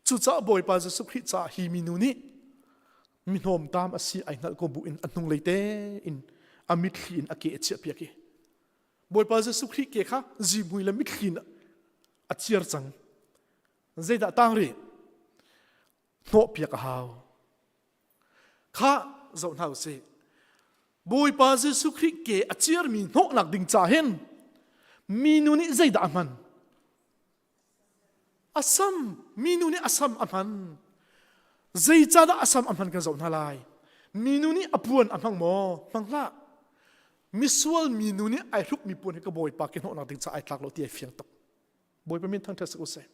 Cucaah Bawipa Jesuh Khrih caah hi minu nih mi hnawmtam a si ai hngalh ko bu in a hnunglei tein a mitthli in a ke a chiahpiak i Bawipa Jesuh Khrih ke kha zihmui le mitthli in a ciar cang. Zeidah tang rih? Hnawhpiak a hau. Kha zoh hna usih. Bawipa Jesuh Khrih ke a ciarmi hnawhnak ding ca hin minu nih zeidah a hman? A sam, minu nih a sam a hman. Zeicahdah a sam a hman kan zoh hna lai. Minu nih a puan a hmang maw? Hmang hlah. Misual minu nih ai hrukmi puan hi ka Bawipa ke hnawhnak ding caah ai tlak lo ti ai fiang tuk. Bawipa min thangṭhat si usih.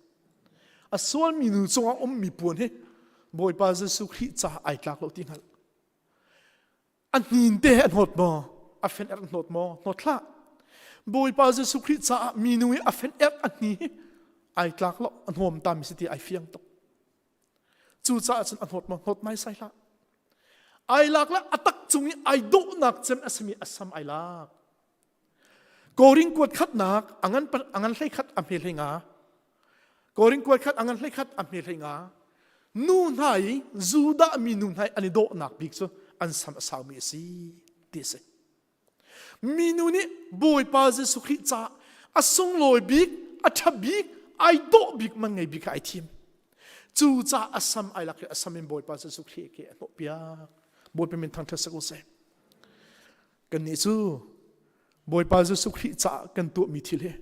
A sual minu cungah ummi puan hi Bawipa Jesuh Khrih caah ai tlak lo ti hngalh. A hnin te a hnawt maw? A fenh erh hnawt maw? Hnawt hlah. Bawipa Jesuh Khrih caah minu i a fenh erh a hni hi ai tlak lo, a hnawm tami si ti ai fiang tuk. Cucaah cun a hnawt maw? Hnawt mai sai hlah. Ai lak le a tak cung i ai dawhnak cem a simi a sam ai lak. Korin kuat khatnak angan angan hlei khat a hme hlei nga. Korin kuat khat angan hlei khat a hme hlei nga. Nu hna i Judah mi nu hna i an i dawhnak bik cu an sam a saumi a si ti a si. Minu nih Bawipa Jesuh Khrih caah a sunglawi bik, a ṭha bik, ai dawh bik, man ngei bik kha ai thim. Cu caah a sam ai lak i a sam in Bawipa Jesuh Khrih ke a hnawhpiak. Bawipa min thangṭhat sak u sih. Kannih cu Bawipa Jesuh Khrih caah kan tuahmi thil hi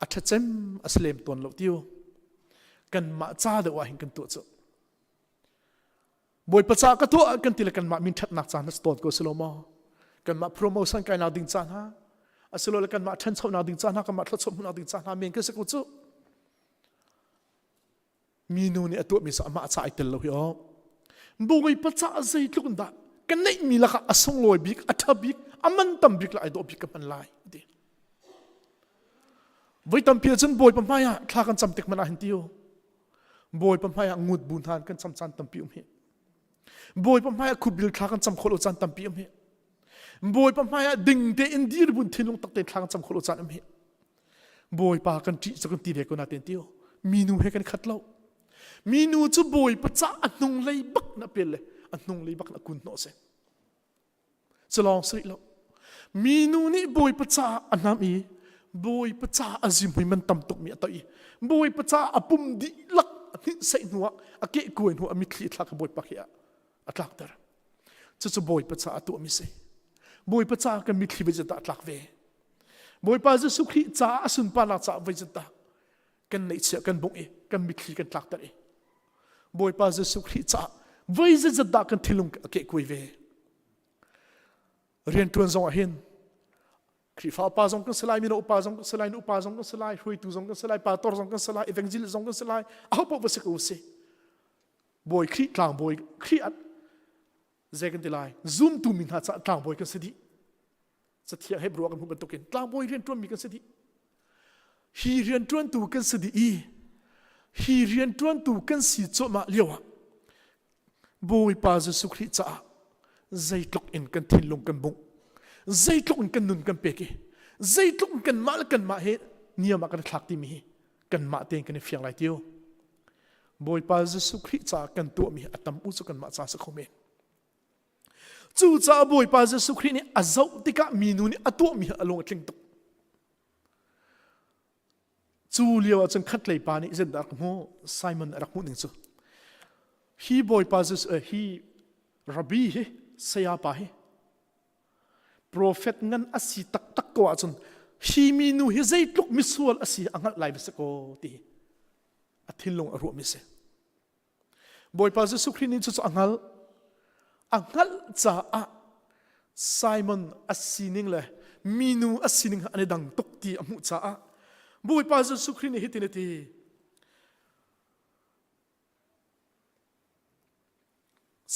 a ṭhacem a si lem tawn lo tiu. Kanmah ca deuh ah hin kan tuah cu. Bawipa ca ka tuah kan ti le kanmah min ṭhatnak caan a tawn ko si lo maw? Kanmah promotion kainak ding caan ha, asilole kanmah ṭhanchonak ding caan ha, kanmah thluachuah hmuhnak ding caan ha men kan si ko cu. Minu nih a tuahmi cu amah ca ai tel lo hi aw. Bawipa caah zeitluk in dah ka neihmi lakah a sunglawi bik, a ṭha bik, a man tam bik le ai dawh bik ka hman lai ti. Voi tampi ahcun Bawipa hmai ah thla kan cam tik hmanh ah hin ti u. Bawipa hmai ah ngut bu hna kan cam caan tampi um hi. Bawipa hmai ah khubil thla kan cam khawh lo caan tampi um hi. Bawipa hmai ah ding tein dir bun thinlung tak tein thla kan cam khawh lo caan um hi. Bawipa kan ṭih cu kan ti ve ko na ten tiu. Minu he kan khat lo. Minu cu Bawipa ca a hnung lei bak na pel le a hnung lei bak na kun hnawh si. Cu lawng si lo. Minu nih Bawipa caah a hnam i Bawipa caah a zimhui man tam tukmi a toih i Bawipa caah a pum dihlak a hnihsaih hnuah a kehkuai hnuah a mitthli a thlak i Bawipa khi ah a tlakter. Cucu Bawipa caah a tuahmi si. Bawipa caah kan mitthli voi dah a tlak ve. Bawipa Jesuh Khrih caah a sunparnak caah voi dah kan neihchiah kan bungh i kan mitthli kan tlakter i Bawipa Jesuh Khrih caah voi zeizat dah kan thinlung a kehkuai ve. Rianṭuan zong ah hin Khrihfa upa zong kan si lai, mino upa zong kan si lai, nu upa zong kan si lai, hruaitu zong kan si lai, pastor zong kan si lai, evangelist zong kan si lai, aho paoh va si ko si. Bawi Khrih tlangbawi Khrih at zei kan ti lai zumtu mi hna caah tlangbawi kan si dih cathiang Hebrew kan hmuh bantukin tlangbawi rianṭuanmi kan si dih hi rianṭuantu kan si dih i hi rianṭuantu kan si cuahmah lio ah Bawipa Jesuh Khrih caah zeitluk in kan thinlung kan bungh zeitluk in kan nun kan pek i zeitluk in kanmah le kanmah he niam ah kan i thlak timi hi kanmah tein kan i fiang lai tiu Bawipa Jesuh Khrih caah kan tuahmi a tam u cu kanmah ca si kho men. Cucaah Bawipa Jesuh Khrih nih a zoh tikah minu nih a tuahmi a lung a tling tuk. Cu lio ah cun khatlei pa nih zeidah rak hmuh? Simon a rak hmuh ning cu. Hi Bawipa Jesuh eh, hi rabbi hi saya pa hi Profet ngan a si taktak ko ahcun hi minu hi zeitluk misual a si a hngalh lai va si kaw ti a thinlung a ruahmi si. Bawipa Jesuh Khrih nih cucu a hngalh. A hngalh caah Simon a sining le minu a sining an i dang tuk ti a hmuh caah Bawipa Jesuh Khrih nih hitin a ti.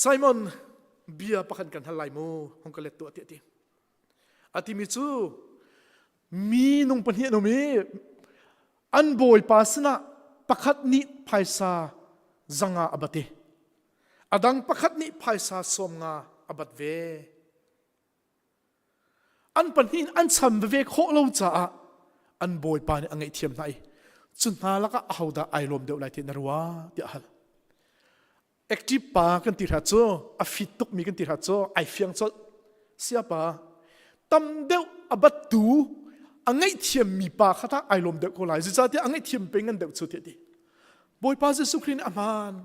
Simon bia pakhat kan hal lai mu hong ka let tuah tiah ti. A timi cu mi nung pahnih an um i an bawipa sinah pakhat nih phaisa zanga a bat i a dang pakhat nih phaisa sawm nga a bat ve. An pahnih in an cham veve khawh lo caah an bawipa nih a ngaihthiam hna i cu hna lakah ahodah ai lawm deuh lai ti na ruah tiah a hal. Active pa kan ti hra cu a fit tukmi kan ti hra cu ai fiang colh. Siapa tam deuh a battu a ngaihthiammi pa kha tah ai lawm deuh ko lai. Zeicahtiah a ngaihthiam peng ngan deuh cu tiah ti. Bawipa Jesuh Khrih nih a hmaan.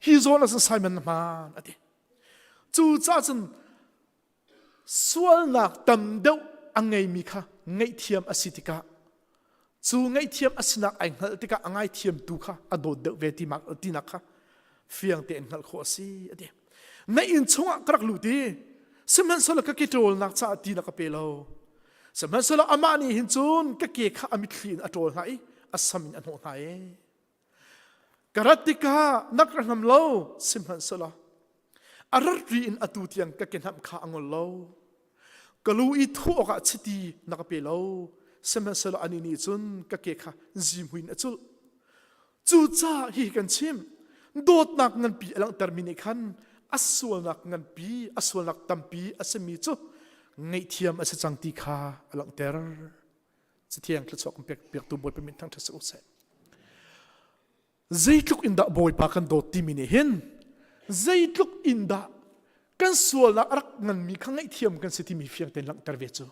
Hi zawn ah cun Simon a hmaan a ti. Cucaah cun Sualnak tam deuh a ngeimi kha ngaihthiam a si tikah cu ngaihthiam a sinak ai hngalh tikah a ngaithiamtu kha a dawt deuh ve tinak kha fiang tein hngalh khawh a si a ti. Na inn chungah ka rak lut i sihmanhsehlaw ka ke ṭawlnak caah ti na ka pe lo. Sihmanhsehlaw amah nih hin cun ka ke kha a mitthli in a ṭawl hna i a sam in a hnawh hna i Ka rat tikah na ka hnam lo, sihmanhsehlaw a rat ri in atu tiang ka kehnamh kha a ngol lo. Ka lu i thuh awkah chiti na ka pe lo, sihmanhsehlaw anih nih cun ka ke kha zihmui in a culh. Cucaah hihi kan chim, dawtnak nganpi a langhtermi nih khan a sualnak nganpi, a sualnak tampi a simi cu ngaihthiam a si cang ti kha a langhter. Cathiang thluachuah kan pek piaktu Bawipa min thangṭhat si u seh. Zeitluk in dah Bawipa kan dawt timi nih hin zeitluk in dah kan sualnak a rak nganmi kha ngaihthiam kan si timi fiang tein langhter ve cu.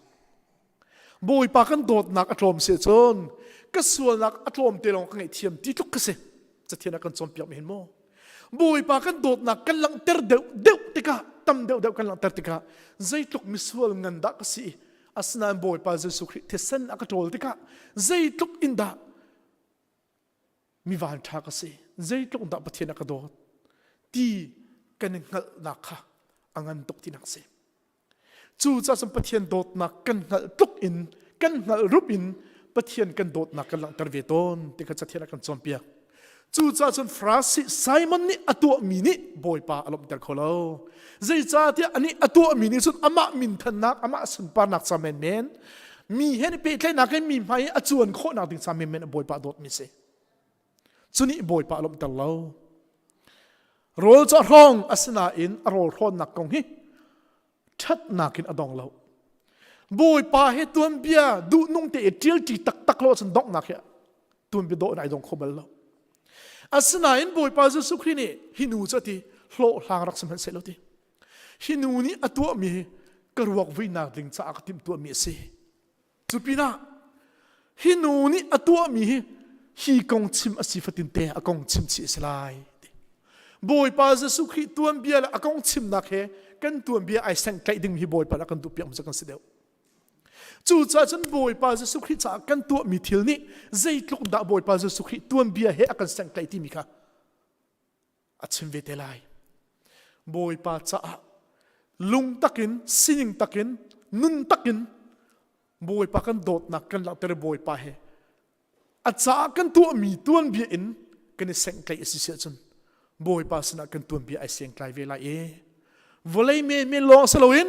Bawipa kan dawtnak a tlawm si cun ka sualnak a tlawm te lawng ka ngaihthiam ti tluk ka si. Cathian ah kan cawnpiak mi hin maw? Bawipa kan dawtnak kan langhter deuh deuh tikah tam deuh deuh kan langhter tikah zeitluk misual ngan dah ka si i asinain Bawipa Jesuh Khrih thisen a ka ṭawl tikah zeitluk in dah mi vanṭha ka si zeitluk dah Pathian a ka dawt ti kan i hngalhnak kha a ngan tuk tinak si. Cucaah cun Pathian dawtnak kan hngalh tluk in kan hngalh rup in Pathian kan dawtnak kan langhter ve tawn ti kha Cathiang a kan cawnpiak. Cucaah cun Farasi Simon nih a tuahmi nih Bawipa a lawmhter kho lo. Zeicahtiah anih a tuahmi nih cun amah minthannak, amah sunparnak ca menmen, mi he nih pehtlaihnak in mi hmai i a cuan khawhnak ding ca menmen a Bawipa dawtmi si. Cu nih Bawipa a lawmhter lo. Rawl cu a hrawng asinain a rawl hrawnnak kong hi ṭhatnak in a dong lo. Bawipa he tuanbia duhnung te i ṭialṭi taktak lo ahcun donghnak hi tuanbia dawh in ai dong kho bal lo. Asinain Bawipa Jesuh Khrih nih hi nu cu a ti hlawhhlang rak si hmanh seh lo ti. Hi nu nih a tuahmi hi ka ruak vuinak ding caah ka timhtuahmi a si. Cu pinah hi nu nih a tuahmi hi hi kong chim a si fatin te a kong chim chih a si lai. Bawipa Jesuh Khrih tuanbia le a kong chimnak he kan tuanbia ai sengtlaih ding hi Bawipa nih a kan duhpiak mi kan si deuh. Cucaah cun Bawipa Jesuh Khrih caah kan tuahmi thil nih zeitluk dah Bawipa Jesuh Khrih tuanbia he a kan sengtlaih timi kha a chim ve te lai. Bawipa caah lung takin sining takin nun takin Bawipa kan dawtnak kan langhter Bawipa he a caah kan tuahmi tuanbia in kan i sengtlaih a si si ahcun Bawipa sinah kan tuanbia ai sengtlai ve lai i vawlei men lawng si loin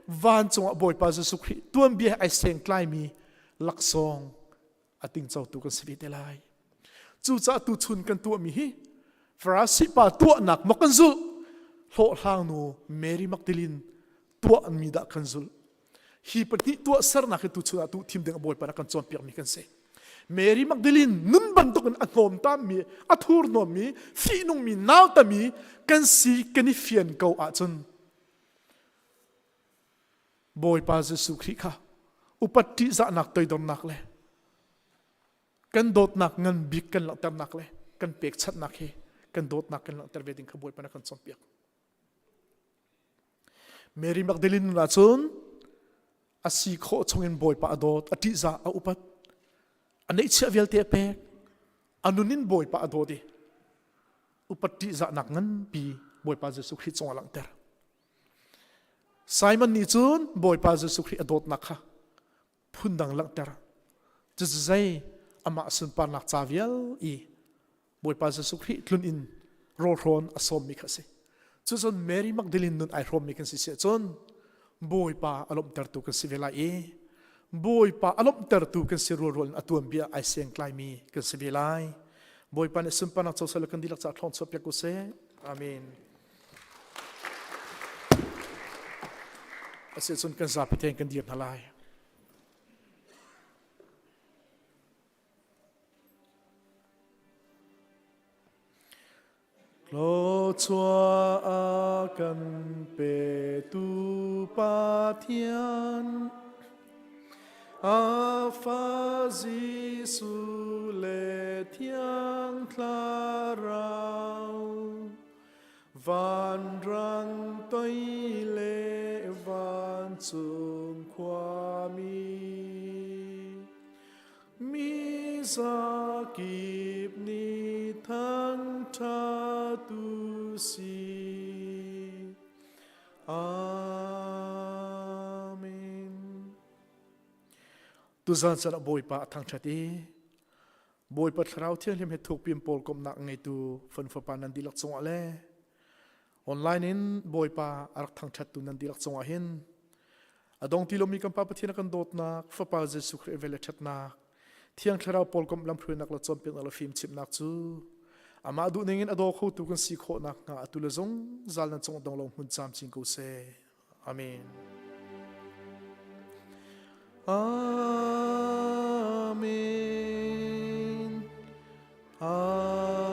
vancung ah Bawipa Jesuh Khrih tuanbia he ai sengtlaimi laksawng a tingcotu kan si ve te lai. Cucaah tuchun kan tuahmi hi Farasi pa tuahnak maw kan zulh hlawhhlang nu Mary Magdalene tuahmi dah kan zulh. Hi pahnih tuahsernak hi tuchun ah tu thim ding a Bawipa nih a kan cawnpiakmi kan si. Mary Magdalene nun bantukin a hnawmtammi, a thurhnawmmi, fihnungmi, nautami kan si kan i fian ko ahcun Bawipa Jesuh Khrih kha upat ṭihzahnak toidornak le kan dawtnak ngan bik kan langhternak le kan pekchanhnak hi kan dawtnak kan langhter ve ding kha Bawipa na kan cawnpiak. Mary Magdalene nun ahcun a si khawh chungin Bawipa a dawt, a ṭihzah, a upat, a neihchiah vialte a pek, a nun in Bawipa a dawt i upat ṭihzahnak nganpi Bawipa Jesuh Khrih cungah langhter. Simon nih cun Bawipa Jesuh Khrih a dawtnak kha phundang langhter. Cucu zei? Amah sunparnak ca vial i Bawipa Jesuh Khrih tlun in rawlhrawn a sawmmi kha a si. Cucun Mary Magdalene nun ai hrawmmi kan si si ahcun Bawipa a lawmhtertu kan si ve lai i Bawipa a lawmhtertu kan si rualrual in a tuanbia ai sengtlaimi kan si ve lai. Bawipa nih sunparnak co seh kan dihlak caah thlawng chuah piak ko seh. Amen. Asiahcun kan zapi tein kan dir hna lai. Thluachuah a kan petu Pathian, a fa Jesuh le Thiang Thlarau, vanrang toi le vancung khuami. Mi zakip nih thangṭhat u sih. Amen. Tuzan caan ah Bawipa a thangṭhat i Bawipa Thlarau Thianghlim he thukpin pawl komhnak ngeitu fanu fapa nan dihlak cungah le online in Bawipa a rak thangṭhattu nan dihlak cungah hin a dong ti lomi kan Pa Pathian a kan dawtnak Fapa Jesuh Khrih vel le ṭhatnak Thiang Thlarau pawl komh lamhruainak le cawnpiaknak le fimchimhnak cu amah duh ning in a daw khotu kan si khawh nakhnga atu le zungzal nan cung dong lo hmun camcin ko seh. Amen. Amen. Amen.